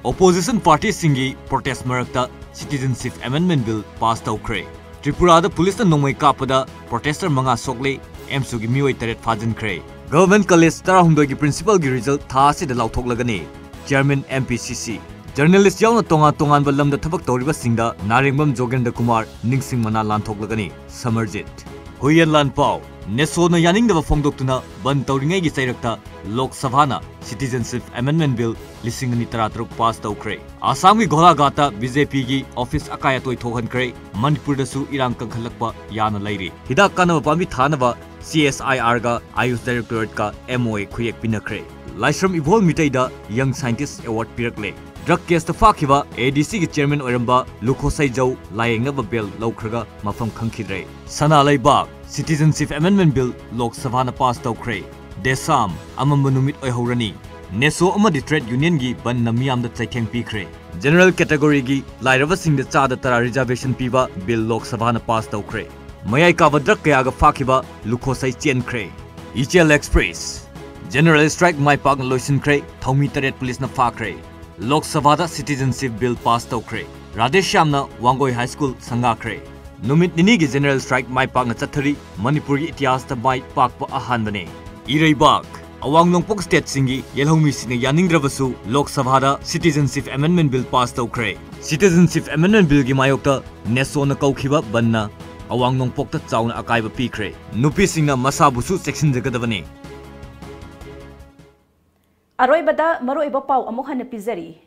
Opposition partyꯁꯤꯡꯒꯤ protest ꯃꯔꯛꯇ Citizenship Amendment Bill pass ꯇꯧꯈ꯭ꯔꯦ꯫ ꯇ꯭ꯔꯤꯄꯨꯔꯥꯗ ꯄꯨꯂꯤꯁꯅ ꯅꯣꯡꯃꯩ ꯀꯥꯞꯄꯗ protester ꯃꯉꯥ ꯁꯣꯛꯂꯦ, ꯑꯦꯝꯁꯨꯒꯤ ꯃꯤꯑꯣꯏ ꯇꯔꯦꯠ ꯐꯥꯖꯤꯟꯈ꯭ꯔꯦ꯫ Government College ꯇꯔꯥꯍꯨꯝꯗꯣꯏꯒꯤ principalꯒꯤ result ꯊꯥ ꯑꯁꯤꯗ ꯂꯥꯎꯊꯣꯛꯂꯒꯅꯤ꯫ Chairman M P C C꯫ Journalist ꯌꯥꯎꯅ ꯇꯣꯉꯥꯟ ꯇꯣꯉꯥꯟꯕ ꯂꯝꯗ ꯊꯕꯛ ꯇꯧꯔꯤꯕꯁꯤꯡꯗ ꯅꯥꯔꯦꯡꯕꯝ ꯖꯣꯒꯦꯟꯗ꯭ꯔ ꯀꯨꯃꯥꯔ ꯅꯤꯡꯁꯤꯡ ꯃꯅꯥ ꯂꯥꯟꯊꯣꯛꯂꯒꯅꯤ꯫ ꯁꯃꯔꯖꯤꯠ꯫ ꯍꯨꯏꯌꯦꯟ ꯂꯥꯟ ꯄꯥꯎ꯫ ꯅꯦꯁꯣꯅ ꯌꯥꯅꯤꯡꯗꯕ ꯐꯣꯡꯗꯣꯛꯇꯨꯅ ꯕꯟ ꯇꯧꯔꯤꯉꯩꯒꯤ ꯆꯩꯔꯛꯇ ꯂꯣꯛ ꯁꯚꯥꯅ Citizenship Amendment Bill ꯂꯤꯁꯤꯡ ꯑꯅꯤ ꯇꯔꯥꯇꯔꯨꯛ pass ꯇꯧꯈ꯭ꯔꯦ꯫ ꯑꯁꯥꯝꯒꯤ ꯒꯣꯂꯥꯘꯥꯠꯇ B J Pꯒꯤ office ꯑꯀꯥꯏ ꯑꯇꯣꯏ ꯊꯣꯛꯍꯟꯈ꯭ꯔꯦ꯫ ꯃꯅꯤꯄꯨꯔꯗꯁꯨ ꯏꯔꯥꯡ ꯀꯟꯈꯠꯂꯛꯄ ꯌꯥꯅ ꯂꯩꯔꯤ꯫ ꯍꯤꯗꯥꯛ ꯀꯥꯟꯅꯕ ꯄꯥꯝꯕꯤ ꯊꯥꯅꯕ C S I Rꯒ ꯑꯥꯌꯨꯁ Directorateꯀ M O A ꯈꯨꯌꯦꯛ ꯄꯤꯅꯈ꯭ꯔꯦ꯫ Laishram ꯏꯕꯣꯜ ꯃꯤꯇꯩꯗ Young Scientist Award ꯄꯤꯔꯛꯂꯦ꯫ Drug caseꯇ ꯐꯥꯈꯤꯕ A D Cꯒꯤ chairman ꯑꯣꯏꯔꯝꯕ ꯂꯨꯈꯣꯁꯩ ꯖꯧ ꯂꯥꯌꯦꯡꯅꯕ bail ꯂꯧꯈ꯭ꯔꯒ ꯃꯐꯝ ꯈꯪꯈꯤꯗ꯭ꯔꯦ꯫ ꯁꯅꯥ ꯂꯩꯕꯥꯛ꯫ Citizenship Amendment Bill ꯂꯣꯛ ꯁꯚꯥꯅ pass ꯇꯧꯈ꯭ꯔꯦ꯫ ꯗꯦꯁꯥꯝ ꯑꯃꯝꯕ ꯅꯨꯃꯤꯠ ꯑꯣꯏꯍꯧꯔꯅꯤ꯫ ꯅꯦꯁꯣ ꯑꯃꯗꯤ trade unionꯒꯤ ꯕꯟꯗꯅ ꯃꯤꯌꯥꯝꯗ ꯆꯩꯊꯦꯡ ꯄꯤꯈ꯭ꯔꯦ꯫ General categoryꯒꯤ ꯂꯥꯏꯔꯕꯁꯤꯡꯗ ꯆꯥꯗ ꯇꯔꯥ reservation ꯄꯤꯕ bill ꯂꯣꯛ ꯁꯚꯥꯅ pass ꯇꯧꯈ꯭ꯔꯦ꯫ ꯃꯌꯥꯏ ꯀꯥꯕ drug ꯀꯌꯥꯒ ꯐꯥꯈꯤꯕ ꯂꯨꯈꯣꯁꯩ ꯆꯦꯟꯈ꯭ꯔꯦ꯫ ꯏꯆꯦꯜ Express꯫ General strike ꯃꯥꯏ ꯄꯥꯛꯅ ꯂꯣꯏꯁꯤꯟꯈ꯭ꯔꯦ꯫ ꯊꯧꯃꯤ ꯇꯔꯦꯠ ꯄꯨꯂꯤꯁꯅ ꯐꯥꯈ꯭ꯔꯦ꯫ ꯂꯣꯛ ꯁꯚꯥꯗ Citizenship Bill pass ꯇꯧꯈ꯭ꯔꯦ꯫ ꯔꯥꯙꯦꯁ꯭ꯌꯥꯝꯅ ꯋꯥꯡꯒꯣꯏ High School ꯁꯪꯒꯥꯈ꯭ꯔꯦ꯫ ꯅꯨꯃꯤꯠ ꯅꯤꯅꯤꯒꯤ general strike ꯃꯥꯏ ꯄꯥꯛꯅ ꯆꯠꯊꯔꯤ꯫ ꯃꯅꯤꯄꯨꯔꯒꯤ ꯏꯇꯤꯍꯥꯁꯇ ꯃꯥꯏ ꯄꯥꯛꯄ ꯑꯍꯥꯟꯕꯅꯤ꯫ ꯏꯔꯩꯕꯥꯛ꯫ ꯑꯋꯥꯡ ꯅꯣꯡꯄꯣꯛ ꯁ꯭ꯇꯦꯠꯁꯤꯡꯒꯤ ꯌꯦꯜꯍꯧꯃꯤꯁꯤꯡꯅ ꯌꯥꯅꯤꯡꯗ꯭ꯔꯕꯁꯨ ꯂꯣꯛ ꯁꯚꯥꯗ Citizenship Amendment Bill ꯄꯥꯁ ꯇꯧꯈ꯭ꯔꯦ꯫ Citizenship Amendment Billꯒꯤ ꯃꯥꯌꯣꯛꯇ ꯅꯦꯁꯣꯅ ꯀꯧꯈꯤꯕ ꯕꯟꯗꯅ ꯑꯋꯥꯡ ꯅꯣꯡꯄꯣꯛꯇ ꯆꯥꯎꯅ ꯑꯀꯥꯏꯕ ꯄꯤꯈ꯭ꯔꯦ꯫ ꯅꯨꯄꯤꯁꯤꯡꯅ ꯃꯁꯥꯕꯨꯁꯨ ꯆꯦꯛꯁꯤꯟꯖꯒꯗꯕꯅꯤ꯫ ꯑꯔꯣꯏꯕꯗ ꯃꯔꯨꯑꯣꯏꯕ ꯄꯥꯎ ꯑꯃꯨꯛ ꯍꯟꯅ ꯄꯤꯖꯔꯤ꯫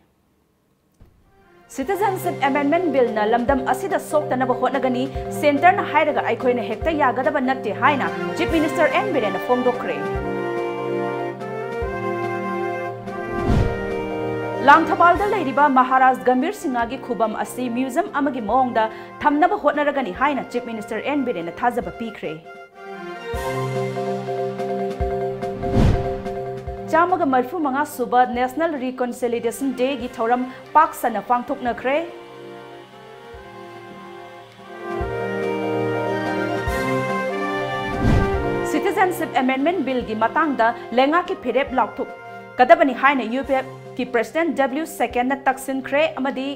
Citizenship Amendment Billꯅ ꯂꯝꯗꯝ ꯑꯁꯤꯗ ꯁꯣꯛꯇꯅꯕ ꯍꯣꯠꯅꯒꯅꯤ, ꯁꯦꯟꯇꯔꯅ ꯍꯥꯏꯔꯒ ꯑꯩꯈꯣꯏꯅ ꯍꯦꯛꯇ ꯌꯥꯒꯗꯕ ꯅꯠꯇꯦ ꯍꯥꯏꯅ Chief Minister N ꯕꯤꯔꯦꯟꯅ ꯐꯣꯡꯗꯣꯛꯈ꯭ꯔꯦ꯫ ꯂꯥꯡꯊꯕꯥꯜꯗ ꯂꯩꯔꯤꯕ ꯃꯍꯥꯔꯥꯖ ꯒꯝꯚꯤꯔ ꯁꯤꯡꯍꯒꯤ ꯈꯨꯕꯝ ꯑꯁꯤ museum ꯑꯃꯒꯤ ꯃꯑꯣꯡꯗ ꯊꯝꯅꯕ ꯍꯣꯠꯅꯔꯒꯅꯤ ꯍꯥꯏꯅ Chief Minister N ꯕꯤꯔꯦꯟꯅ ꯊꯥꯖꯕ ꯄꯤꯈ꯭ꯔꯦ꯫ ꯆꯥꯝꯃꯒ ꯃꯔꯤꯐꯨ ꯃꯉꯥ ꯁꯨꯕ National Reconciliation Dayꯒꯤ ꯊꯧꯔꯝ ꯄꯥꯛ ꯁꯟꯅ ꯄꯥꯡꯊꯣꯛꯅꯈ꯭ꯔꯦ꯫ Citizenship Amendment Billꯒꯤ ꯃꯇꯥꯡꯗ ꯂꯩꯉꯥꯛꯀꯤ ꯐꯤꯔꯦꯞ ꯂꯥꯎꯊꯣꯛꯀꯗꯕꯅꯤ ꯍꯥꯏꯅ UPFꯀꯤ President W ꯁꯦꯀꯦꯟꯅ ꯇꯛꯁꯤꯟꯈ꯭ꯔꯦ ꯑꯃꯗꯤ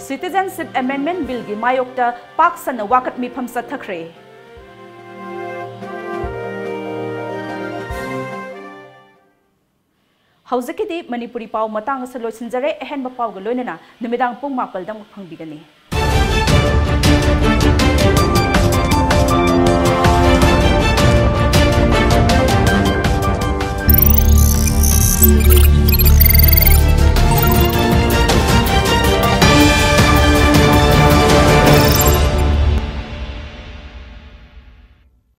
Citizenship Amendment Billꯒꯤ ꯃꯥꯌꯣꯛꯇ ꯄꯥꯛ ꯁꯟꯅ ꯋꯥꯀꯠ ꯃꯤꯐꯝ ꯆꯠꯊꯈ꯭ꯔꯦ꯫ ꯍꯧꯖꯤꯛꯀꯤꯗꯤ ꯃꯅꯤꯄꯨꯔꯤ ꯄꯥꯎ ꯃꯇꯥꯡ ꯑꯁꯤꯗ ꯂꯣꯏꯁꯤꯟꯖꯔꯦ꯫ ꯑꯍꯦꯟꯕ ꯄꯥꯎꯒ ꯂꯣꯏꯅꯅ ꯅꯨꯃꯤꯗꯥꯡ ꯄꯨꯡ ꯃꯥꯄꯜꯗ ꯑꯃꯨꯛ ꯐꯪꯕꯤꯒꯅꯤ꯫